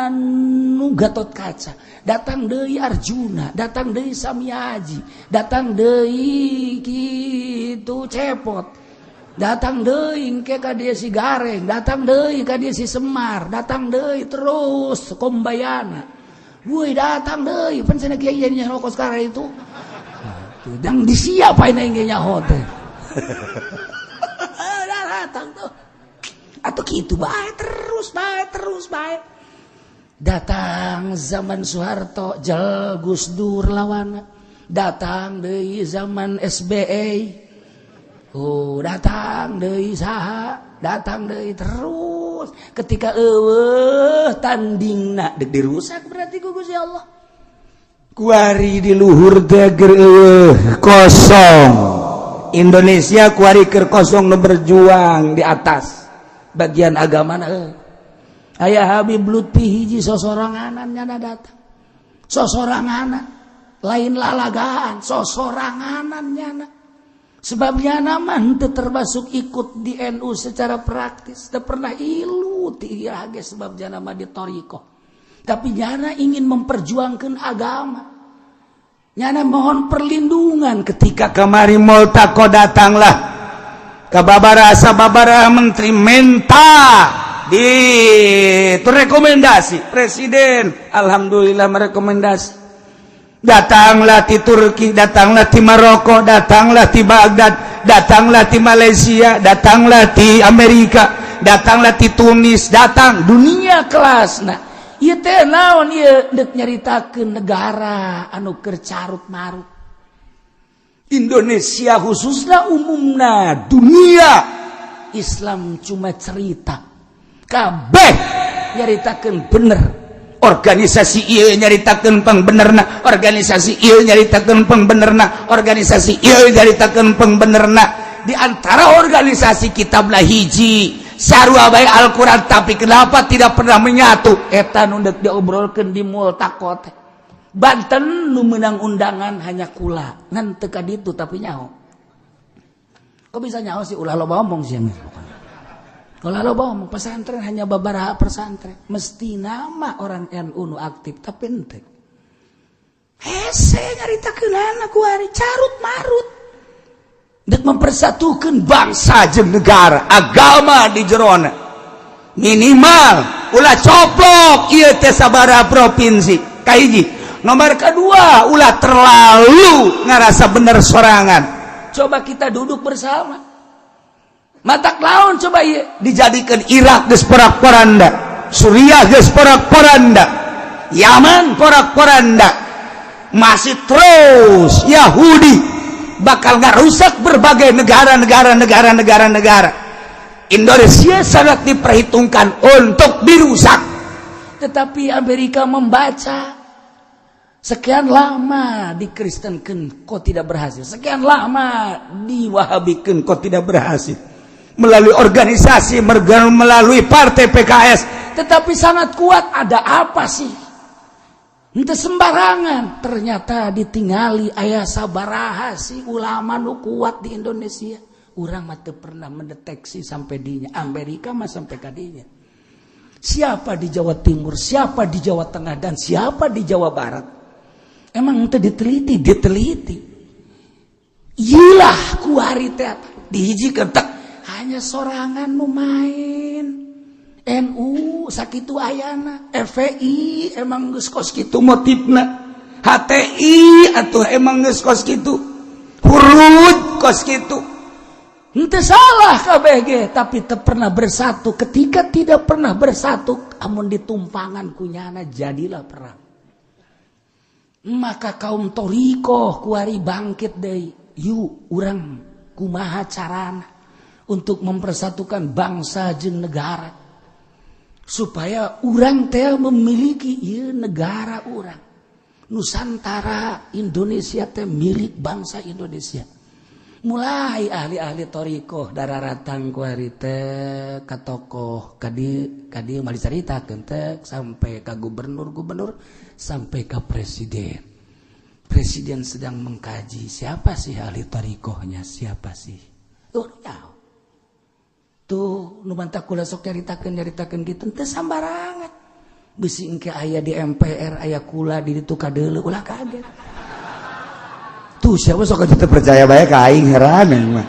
anu Gatot Kaca. Datang deui Arjuna, datang deui Samyaji, datang deui kitu Cepot. Datang deui engke ka dieu si Gareng, datang deui ka dieu si Semar, datang deui terus Kombayana. Woi, datang deui pan cenah kiai nyaho kos sekarang itu. Dan disiapain aing ge nyaho teh. Datang tuh. Atau gitu bae terus bae terus bae. Datang zaman Soeharto, jel Gus Dur lawan. Datang deui zaman SBY. Oh, datang deui saha, datang deui terus. Ketika eueuh tandingna dek dirusak berarti ku Gusti Allah.
Kuari di luhur teh kosong. Indonesia kuari keur kosong, nu berjuang di atas bagian agama. Aya Habib Lutfi hiji, sosoranganan nyana datang, sosoranganan, lain lalagaan, sosoranganan nyana, sebabnya nama henteu termasuk ikut di NU secara praktis, teu pernah ilu ti ge, sebab nyana mah di thoriqoh. Tapi nyana ingin memperjuangkan agama, nyana mohon perlindungan. Ketika kemari multaqo, datanglah ke babara sababara menteri, minta di itu rekomendasi presiden. Alhamdulillah merekomendasi. Datanglah di Turki, datanglah di Maroko, datanglah di Baghdad, datanglah di Malaysia, datanglah di Amerika, datanglah di Tunis, datang dunia kelas. Nah, ieu teh naon ieu? Deuk nyaritakeun negara anu keur carut marut, Indonesia khususnya, umumna dunia Islam. Cuma cerita kabeh nyaritakeun bener. Organisasi ieu nyaritakeun pangbenerna, organisasi ieu nyaritakeun pangbenerna, organisasi ieu nyaritakeun pangbenerna. Di antara organisasi kitablah hiji, sarua bae Al-Qur'an, tapi kenapa tidak pernah menyatu? Eta nu deuk diobrolkeun di multaqo teh. Banten nu menang undangan hanya kula, ngan teu ka ditu, tapi nyaho. Kok bisa nyaho sih? Ulah loba omong sih. Kalau lo ngomong pesantren, hanya beberapa pesantren, mesti nama orang NU nu aktif, tapi ente hese nyaritakeun kuari carut marut dek mempersatukan bangsa jeung negara, agama di jerona. Minimal ulah coplok ieu teh sabaraha provinsi. Kahiji, nomor kedua, ulah terlalu ngerasa bener sorangan. Coba kita duduk bersama. Matak laun coba ieu dijadikan Irak geus porak-poranda, Suriah geus porak-poranda, Yaman porak-poranda, masih terus Yahudi bakal ngarusak berbagai negara-negara, negara-negara, negara. Indonesia sangat diperhitungkan untuk dirusak. Tetapi Amerika membaca, sekian lama dikristenkan kok tidak berhasil, sekian lama diwahabikan kok tidak berhasil, melalui organisasi, melalui partai PKS, tetapi sangat kuat. Ada apa sih? Ente sembarangan. Ternyata ditinggali aya sabaraha sih ulama nu kuat di Indonesia. Urang mah teu pernah mendeteksi sampai dinya. Amerika mah sampai kadinya. Siapa di Jawa Timur, siapa di Jawa Tengah, dan siapa di Jawa Barat? Emang itu diteliti, diteliti. Iyalah, kuari teh dihijikeun tek hanya sorangan nu main NU sakitu ayana, FPI emang geus kos kitu motifna, HTI atuh emang geus kos kitu, hurut kos kitu. Henteu salah KBG, tapi teu pernah bersatu. Ketika tidak pernah bersatu, amun ditumpangan kunyana jadilah perang. Maka kaum thoriqoh kuari bangkit deui. Yuk, urang kumaha carana untuk mempersatukan bangsa jeung negara, supaya urang teh memiliki ieu negara urang Nusantara. Indonesia teh milik bangsa Indonesia. Mulai ahli-ahli thoriqoh dararatang kuari teh ka tokoh kadi kadi mah dicaritakeun teh, sampai ka gubernur-gubernur, sampai ka presiden. Presiden sedang mengkaji siapa sih ahli thoriqohnya, siapa sih. Oh, nyaho tuh nu mantak kula sok nyaritakeun nyaritakeun kitu teu sambarangan. Bisi engke aya di MPR aya kula di ditu kadeuleu, ulah kaget. Tuh, siapa sok teu percaya bae ka aing, heran mah.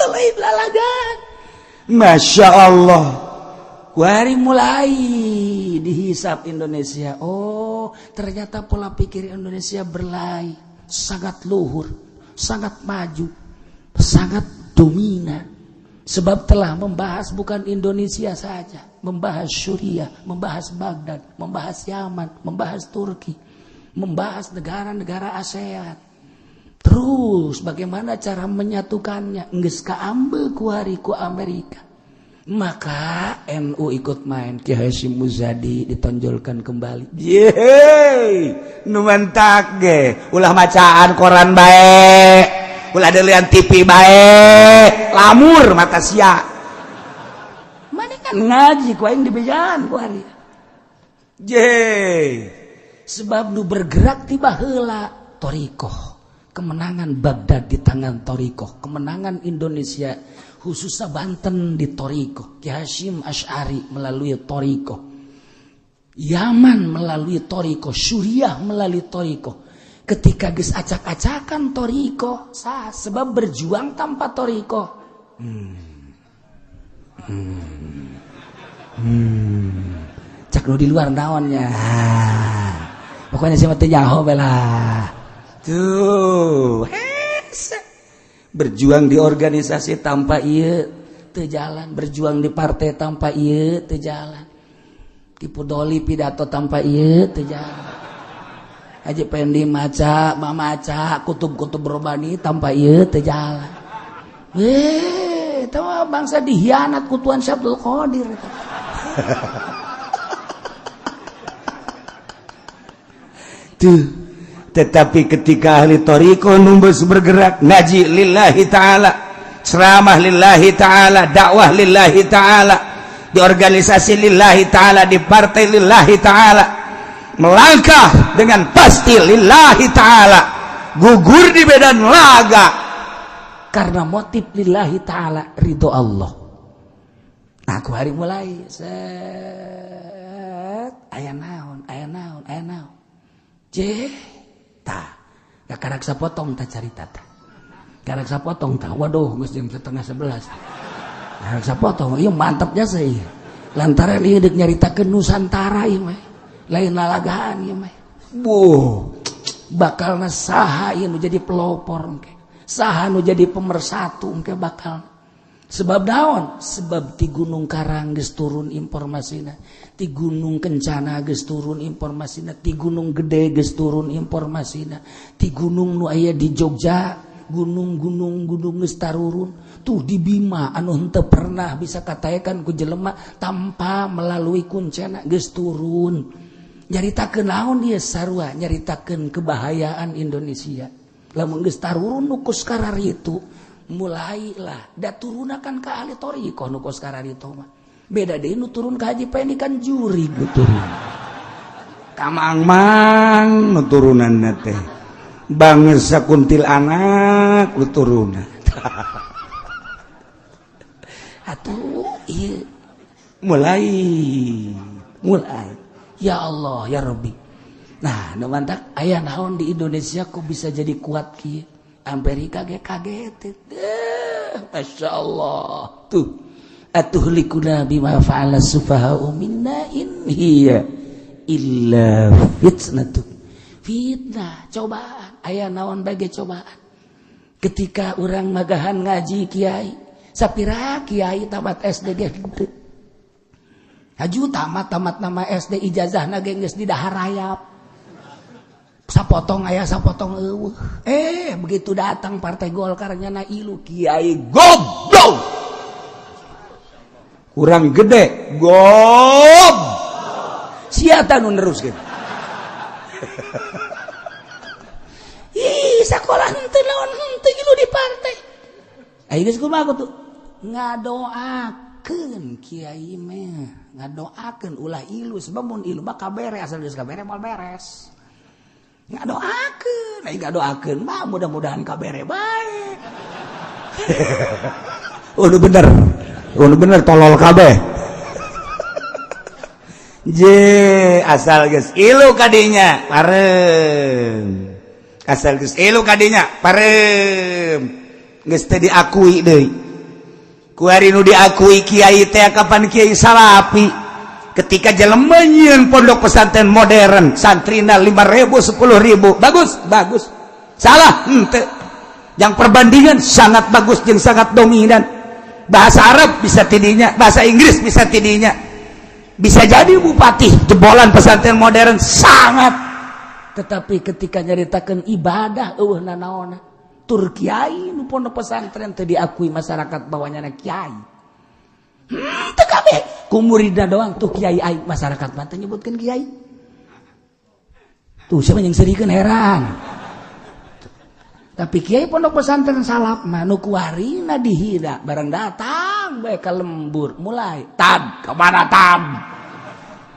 Lain lalagan. Masya Allah. Kuari mulai dihisap Indonesia. Oh, ternyata pola pikir Indonesia berlai, sangat luhur, sangat maju, sangat dominan. Sebab telah membahas bukan Indonesia saja, membahas Suriah, membahas Baghdad, membahas Yaman, membahas Turki, membahas negara-negara ASEAN. Terus bagaimana cara menyatukannya? Geus kaambil kuari ku Amerika.
Maka NU ikut main, Ki Hasyim Muzadi ditonjolkan kembali.
Yeay, nu mantak ge ulah macaan koran bae, ulah delian TV bae, lamur mata sia.
Mana kan ngaji ku aing dibejaan ku hari.
Ye.
Sebab nu bergerak tiba heula thoriqoh. Kemenangan Baghdad di tangan thoriqoh, kemenangan Indonesia khususnya Banten di thoriqoh, Ki Hasyim Asy'ari melalui thoriqoh, Yaman melalui thoriqoh, Suriah melalui thoriqoh. Ketika geus acak-acakan thoriqoh, sah, sebab berjuang tanpa thoriqoh. Cak nu di luar naonnya. Pokoknya sih mah teu nyaho lah.
Tuh, hese. Berjuang di organisasi tanpa
ieu teu jalan, berjuang di partai tanpa ieu teu jalan. Tipu doli pidato tanpa ieu teu jalan. Haji Pendi maca, mamaca, kutub-kutub robani tanpa ieu teu jalan. Tahu bangsa dihianat ku Tuan Syabdul Qadir.
Tuh. Tetapi ketika ahli thoriqoh numbus bergerak ngaji lillahi ta'ala, ceramah lillahi ta'ala, dakwah lillahi ta'ala, di organisasi lillahi ta'ala, di partai lillahi ta'ala, melangkah dengan pasti lillahi ta'ala, gugur di medan laga
karena motif lillahi ta'ala, ridho Allah. Nah, aku hari mulai set aya naon, aya naon, aya naon. Jeh, tah, gak karak sapotong tak carita tah. Karak sapotong tah, waduh, geus jam 10:30. Karak sapotong, ieu mantapnya sih. Lantaran ieu deuk nyaritakeun Nusantara ieu mah. Lain lalagaan ieu mah. Buh, bakalna saha ieu nu jadi pelopor engke. Saha nu jadi pemersatu engke bakal. Sebab naon? Sebab ti Gunung Karang geus turun informasina, ti Gunung Kencana geus turun informasina, ti Gunung Gede geus turun informasina, ti gunung nu aya di Jogja, gunung-gunung gunung geus tarurun. Tuh di Bima anu henteu pernah bisa kataekan ku jelema tanpa melalui kuncena geus turun. Nyaritakeun naon ieu sarua? Nyaritakeun kebahayaan Indonesia. Lamun geus tarurun nu kos kararitu, mulailah da turunakan ke ahli thoriqoh nu kos kararitu mah. Beda deui nu turun ka Haji Pendi kan jurig nu turun.
Kamang-mang nu turunanna teh. Bangsa kuntil anak nu turunan.
Atuh ieu
mulai
mulai. Ya Allah ya Rabbi. Nah, nu mantak aya naon di Indonesia kok bisa jadi kuat kieu? Amerika ge kaget. Masya Allah. Tuh. Atuhlikuna bima fa'ala sufaha'u minna in hiya illa fitnatu. Fitnah, cobaan. Aya naon bage cobaan. Ketika urang magahan ngaji kiai, sapira kiai tamat SD ge henteu. Haju tamat nama SD ijazahna ge geus didahar rayap. Sapotong aya sapotong eueuh. Begitu datang Partai Golkar nyana ilu kiai
goblok. Kurang gede gob. Sia tah nu neruskeun.
Ih, sakola henteu lawan henteu ilu di partai. Ayo geus kumaha tuh? Ngadoakeun kiai mah, ngadoakeun ulah ilu sebab mun ilu mah kabere asal geus kabere moal beres. Ngadoakeun, ai ngadoakeun mah mudah-mudahan kabere bae.
Oh, bener. Oh, bener tolol kabeh. Je, asal geus ilu kadinya, parem. Asal geus ilu kadinya, parem. Geus teu diakui deui. Kuari nu diakui kiai teh kapan kiai salapi. Ketika jelema nyieun pondok pesantren modern, santrina 5.000 10.000, bagus, bagus. Salah, henteu. Yang perbandingan sangat bagus jeung sangat dominan. Bahasa Arab bisa tidinya, bahasa Inggris bisa tidinya. Bisa jadi bupati jebolan pesantren modern sangat.
Tetapi ketika nyaritakeun ibadah eueuh nanaona. Tur kiai nu pondok pesantren teu diakui masyarakat bahwa nyana kiai. Teu kabeh ku muridna doang tuh kiai aing masyarakat mah teu nyebutkeun kiai. Tuh siapa yang serikeun heran. Tapi kiai pondok pesantren salaf mah nu kuarina dihina barang datang bae ka lembur mulai tad kemana tad.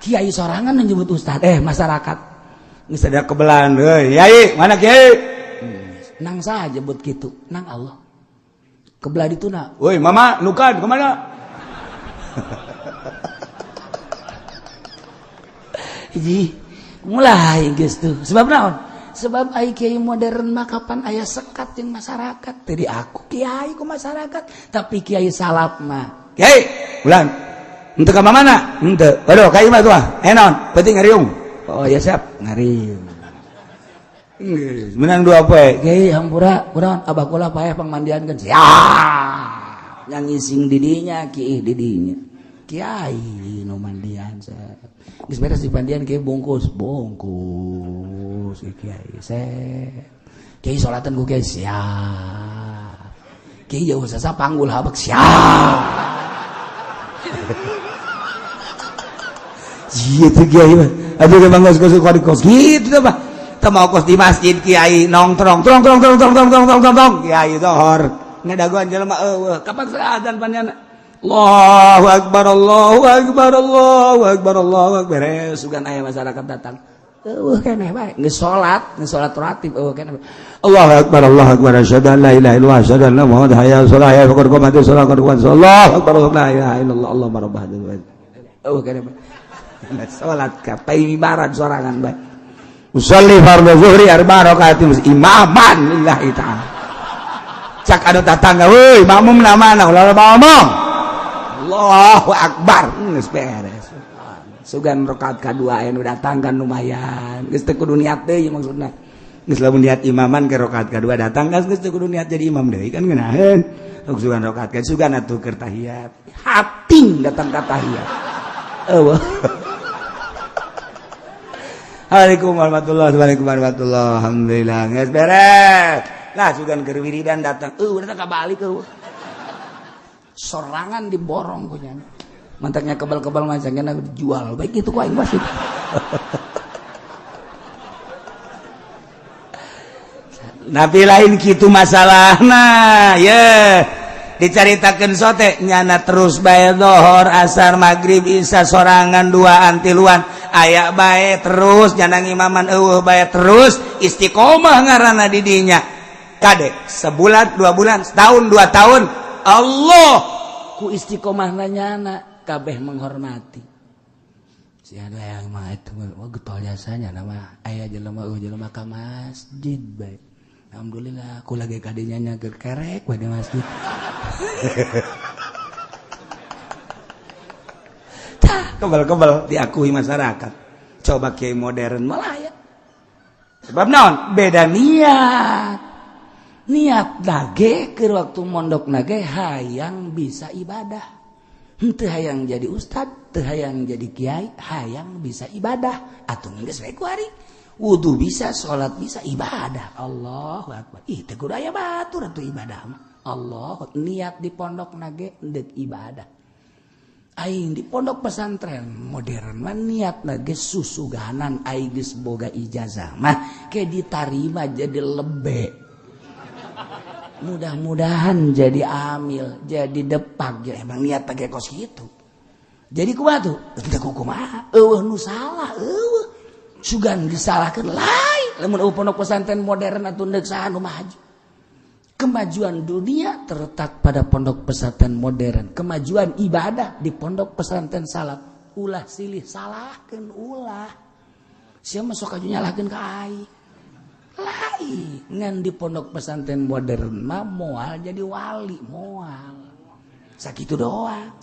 Kiai sorangan nyebut ustad masyarakat
geus ada kebelan euy yai mana kiai
nang saha jebut kitu nang Allah kebelah dituna
woi mama nukan kemana.
Hiji mulai geus tuh sebab naon sebab ai kiai modern mah kapan aya sekat jeung masyarakat teu diaku kiai ku masyarakat tapi kiai salaf mah
kiai ulang henteu ka mana henteu waduh ka imah tuh naon penting ngariung
oh ya siap ngariung
menang dua poe
kiai hampura kunaon abah kula paeh pangmandian kan siap yang ngising didinya kiih didinya kiai nu mandian geus beres dipandian kiai bungkus bungkus kiai set kiai salatan ku kiai siap kiai jauh sasa panggul habek siap.
Gitu kiai mah aduh ge bangga kos kos gitu teh mah teu mau kos di masjid kiai nongtrong trong trong trong trong trong trong trong trong kiai zohor ngadagoan jelema eueuh kapan adzan panjana Allahu akbar Allahu akbar Allahu akbar Allahu akbar beres sugan aya masyarakat datang
eueuh keneh bae geus salat ratib eueuh keneh
Allahu akbar Allahu akbar asyhadu an la ilaha illallah asyhadu anna muhammadan hayya 'alas shalah hayya 'alal qamati shalah qad qamati Allahu akbar la ilaha illallah Allahumma rabb hadzal bait
eueuh keneh bae salat ka paimibaran sorangan bae
usolli fardhu zuhri arba rakaatin imaman lillahi ta'ala cak anu tatangga weuy makmum na mana ulah ngomong Allahu akbar geus beres
sugan rakaat kadua anu datang kan lumayan geus teu kudu niat deui maksudna
geus lamun niat imaman ke rakaat kadua datang kan geus teu kudu niat jadi imam deui kan ngeunaheun sugan rakaat ka sugan atuh keur tahiyat
hating datang ka tahiyat eueuh.
Assalamualaikum warahmatullahi wabarakatuh. Alhamdulillah geus beres lah sugan keur wiridan datang
eueuh datang ka balik eueuh sorangan diborong punya mantaknya kebal-kebal macamnya dijual baik itu ku aing pasti.
Nabi lain kitu masalahna ye dicaritakeun sote nyana terus bae zohor asar maghrib isya sorangan duaan tiluan aya bae terus nyana ngimaman eueuh bae terus istiqomah ngaranna di dinya kade sebulan 2 bulan setahun 2 tahun Allah
ku istiqomah nyana kabeh menghormati si ada yang mah itu wah getol jasanya nama aya jelema eueuh jelema ka masjid bae alhamdulillah aku lagi kadinya nyager kerek bae di masjid.
Tah kebal-kebal diakui masyarakat coba kiai modern malah ya sebab naon beda
niat niat nage ke waktu mondok nage hayang bisa ibadah henteu hayang jadi ustad teu hayang jadi kiai hayang bisa ibadah atuh geus we ku ari wudu bisa salat bisa ibadah Allahu akbar ih teu kudu aya batur atuh ibadah mah Allah niat di pondok nage deuk ibadah aing di pondok pesantren modern mah niat nage susuganan aing geus boga ijazah mah ke ditarima jadi lebe mudah-mudahan jadi amil jadi depak ya emang niat pakai kos gitu jadi kumaha tuh teu kumaha eueuh nu salah eueuh sugan disalahkeun lain lamun eueuh pondok pesantren modern atuh deuk saha nu maju. Kemajuan dunia terletak pada pondok pesantren modern, kemajuan ibadah di pondok pesantren salaf. Ulah silih salahkeun ulah sia mah sok aju nyalahkeun ka aing lain ngan di pondok pesantren modern mah moal jadi wali moal sakitu doang.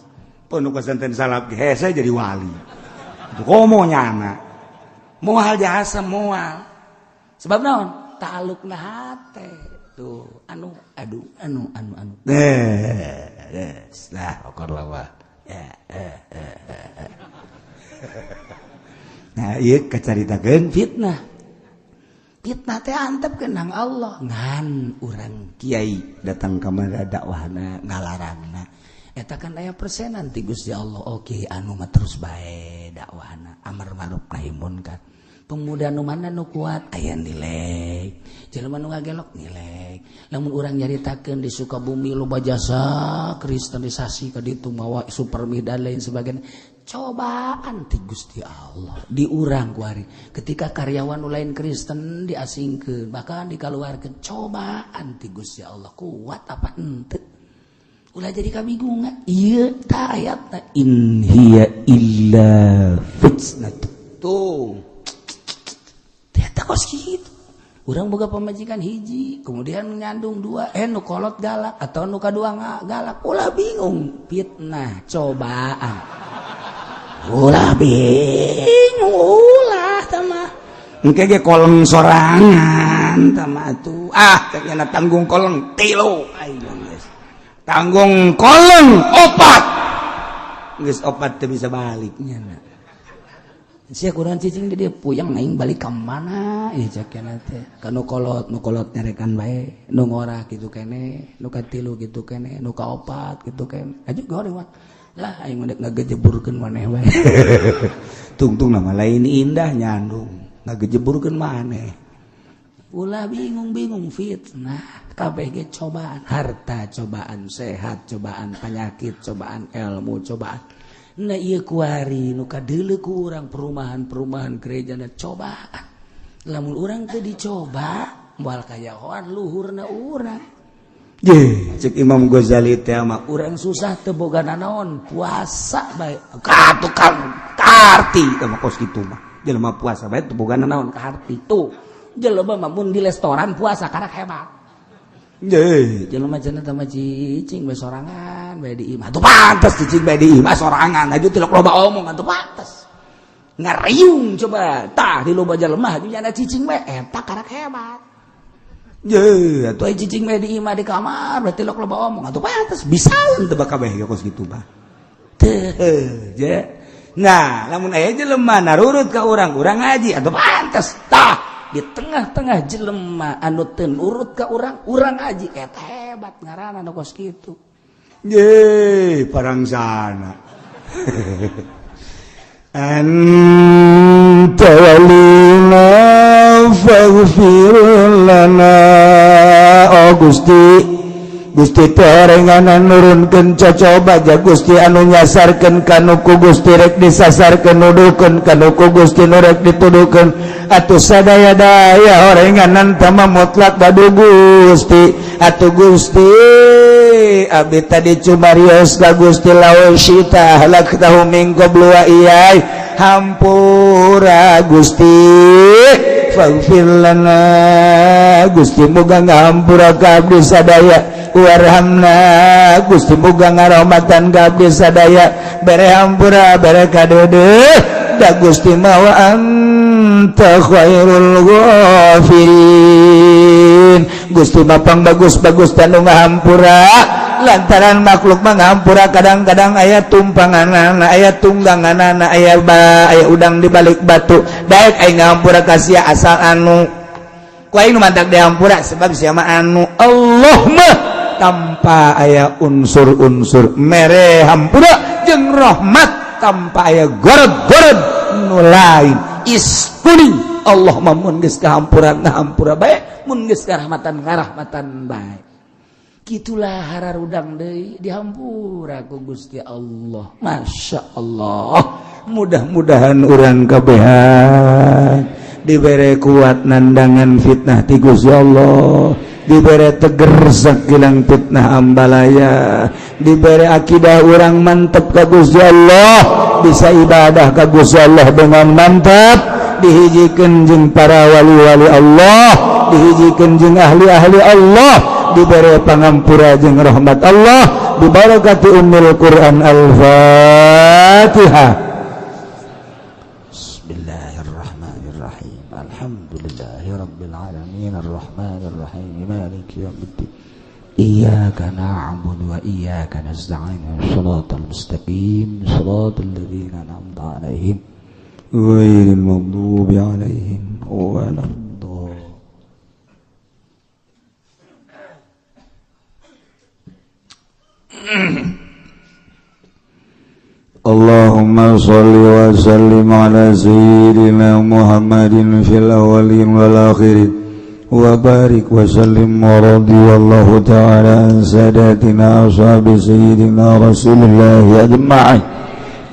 Pondok pesantren salaf hese jadi wali komo nyana
moal jasa moal sebab naon ta'alluqna hate tuh anu aduh anu anu anu
lah okor lawa nah ieu kacaritakeun
fitnah fitnah teh antep kenang Allah ngan urang
kiai datang ka mana dakwahna ngalarangna
Eta kan aya persenan ti Gusti Allah. Oke, anu mah terus bae dakwahna amar ma'ruf nahi munkar. Pemuda nu mana nu kuat aya nilai, jelema nu ngagelok nilai. Lamun urang nyaritakeun di Sukabumi loba jasa kristenisasi ka ditu mawa supermi dan lain sebagainya. Cobaan ti Gusti Allah di urang kuari. Ketika karyawan nu lain Kristen diasingkeun bahkan dikaluarkeun, cobaan ti Gusti Allah kuat apa henteu? Ulah jadi kabingungan. Ieu ta ayatna in hiya illa fitnah. Tuh. Ternyata kos kitu. Urang boga pamajikan hiji, kemudian nyandung dua, nu kolot galak atau nu kadua galak, ulah bingung, fitnah, cobaan. Ulah bingung, ulah tama. Engke ge koleng sorangan tama atuh. Ah, teh tanggung koleng tilu. Ayo geus. Tanggung koleng opat. Geus opat teu bisa baliknya. Sia kurang cicing di dia puyeng aing balik ka mana ieu cek kana teh. Ka nu kolot, nu kolot nyarekan bae, nu ngora kitu kene, nu katilu kitu kene, nu kaopat kitu kene. Aju goreng lah aing mah ngagejeburkeun maneh bae. Tungtung nama lain indah nyandung, ngagejeburkeun maneh. Ulah bingung-bingung fitnah, kabeh ge cobaan, harta cobaan, sehat cobaan, penyakit cobaan, ilmu cobaan. Nah ieu kuari nu kadeuleu ku urang perumahan-perumahan gerejana cobaan. Lamun urang teu dicoba, moal kayahoan luhurna urang. Ye, cek Imam Ghazali teh mah urang susah teu boga nanaon, puasa bae. Ka tukang kaarti teh mah kos kitu mah. Jelema puasa bae teu boga nanaon kaarti tuh. Jelema mah mun di restoran puasa karak hebat. Ye, jelema cenah teh mah cicing bae sorangan bae di imah. Atuh pantes cicing bae di imah sorangan, aju tilok loba omong atuh pantes. Ngariung coba, tah di loba jelema aju nyana cicing bae eta karak hebat. Ye, atuh aya cicing bae di imah di kamar berarti tilok loba omong atuh pantes bisaeun teu kabeh ge kos kitu mah. Teu, je. Nah, lamun aya jelema narurut ka urang, urang ngaji atuh pantes. Tah, di tengah-tengah jelema anu teu nurut ka urang, urang ngaji eta hebat ngaranna nu kos kitu. Ye, parangsana. Anta walina faghfir lana. Oh Gusti, Gusti teh orenganan nurunkeun cocoba ja Gusti anu nyasarkeun kanu ku Gusti rek disasarkeun nuduhkeun kanu ku Gusti nu rek dituduhkeun atuh sadaya-daya orenganan tama mutlak badu Gusti atuh Gusti abdi tadi cumarios ka Gusti lawan syita halaktahu min qablu wa iyai hampura Gusti faghfir lana Gusti muga ngahampura ka abdi sadaya warhamna Gusti muga ngarahmatan ka abdi sadaya bere hampura bere kadeudeuh da Gusti mah wa anta khairul ghafirin. Gusti mah pang bagus-bagus tanu ngahampura lantaran makhluk mah ngahampura kadang-kadang aya tumpanganana aya tungganganana aya ba aya udang di balik batu daek aing ngahampura ka sia asal anu ku aing nu mantak dihampura sebab sia mah anu Allah mah tanpa aya unsur-unsur mere hampura jeung rahmat tanpa aya gorod-gorod nu lain istuning Allah mah mun geus kahampuran ngahampura bae mun geus karahmatan ngarahmatan bae. Gitulah hararudang deui dihampura ku Gusti Allah. Masya Allah. Mudah-mudahan urang kabehan dibere kuat nandangan fitnah ti Gusti Allah, dibere teger sakilang fitnah ambalaya, dibere akidah urang mantep ka Gusti Allah, bisa ibadah ka Gusti Allah dengan mantap, dihijikeun jeung para wali-wali Allah, dihijikeun jeung ahli-ahli Allah, diberi pangampura jeung rahmat Allah, dibarakati ummul Quran. Al-Fatihah. Bismillahirrahmanirrahim. Alhamdulillahirabbil alamin arrahmanirrahim maliki yaumiddin. Iyyaka na'budu wa iyyaka nasta'in. Shiratal mustaqim, shiratal ladzina an'amta 'alaihim ghairil maghdubi 'alaihim waladdallin.
اللهم صل وسلم على سيدنا محمد في الأولين والآخرين وبارك وسلم، ورضي الله تعالى عن ساداتنا أصحاب سيدنا رسول الله أجمعين.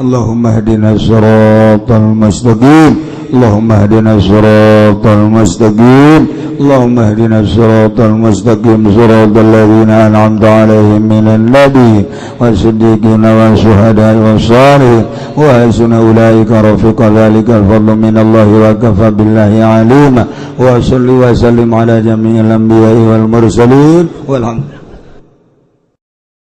اللهم اهدنا الصراط المستقيم، اللهم اهدنا الصراط المستقيم، اللهم اهدنا الصراط المستقيم، صراط الذين أنعمت عليهم من النبي والصديقين والشهداء والصالحين، وحسن أولئك رفيقا. ذلك الفضل من الله وكفى بالله عليما. وصل وسلم على جميع الأنبياء والمرسلين، والحمد.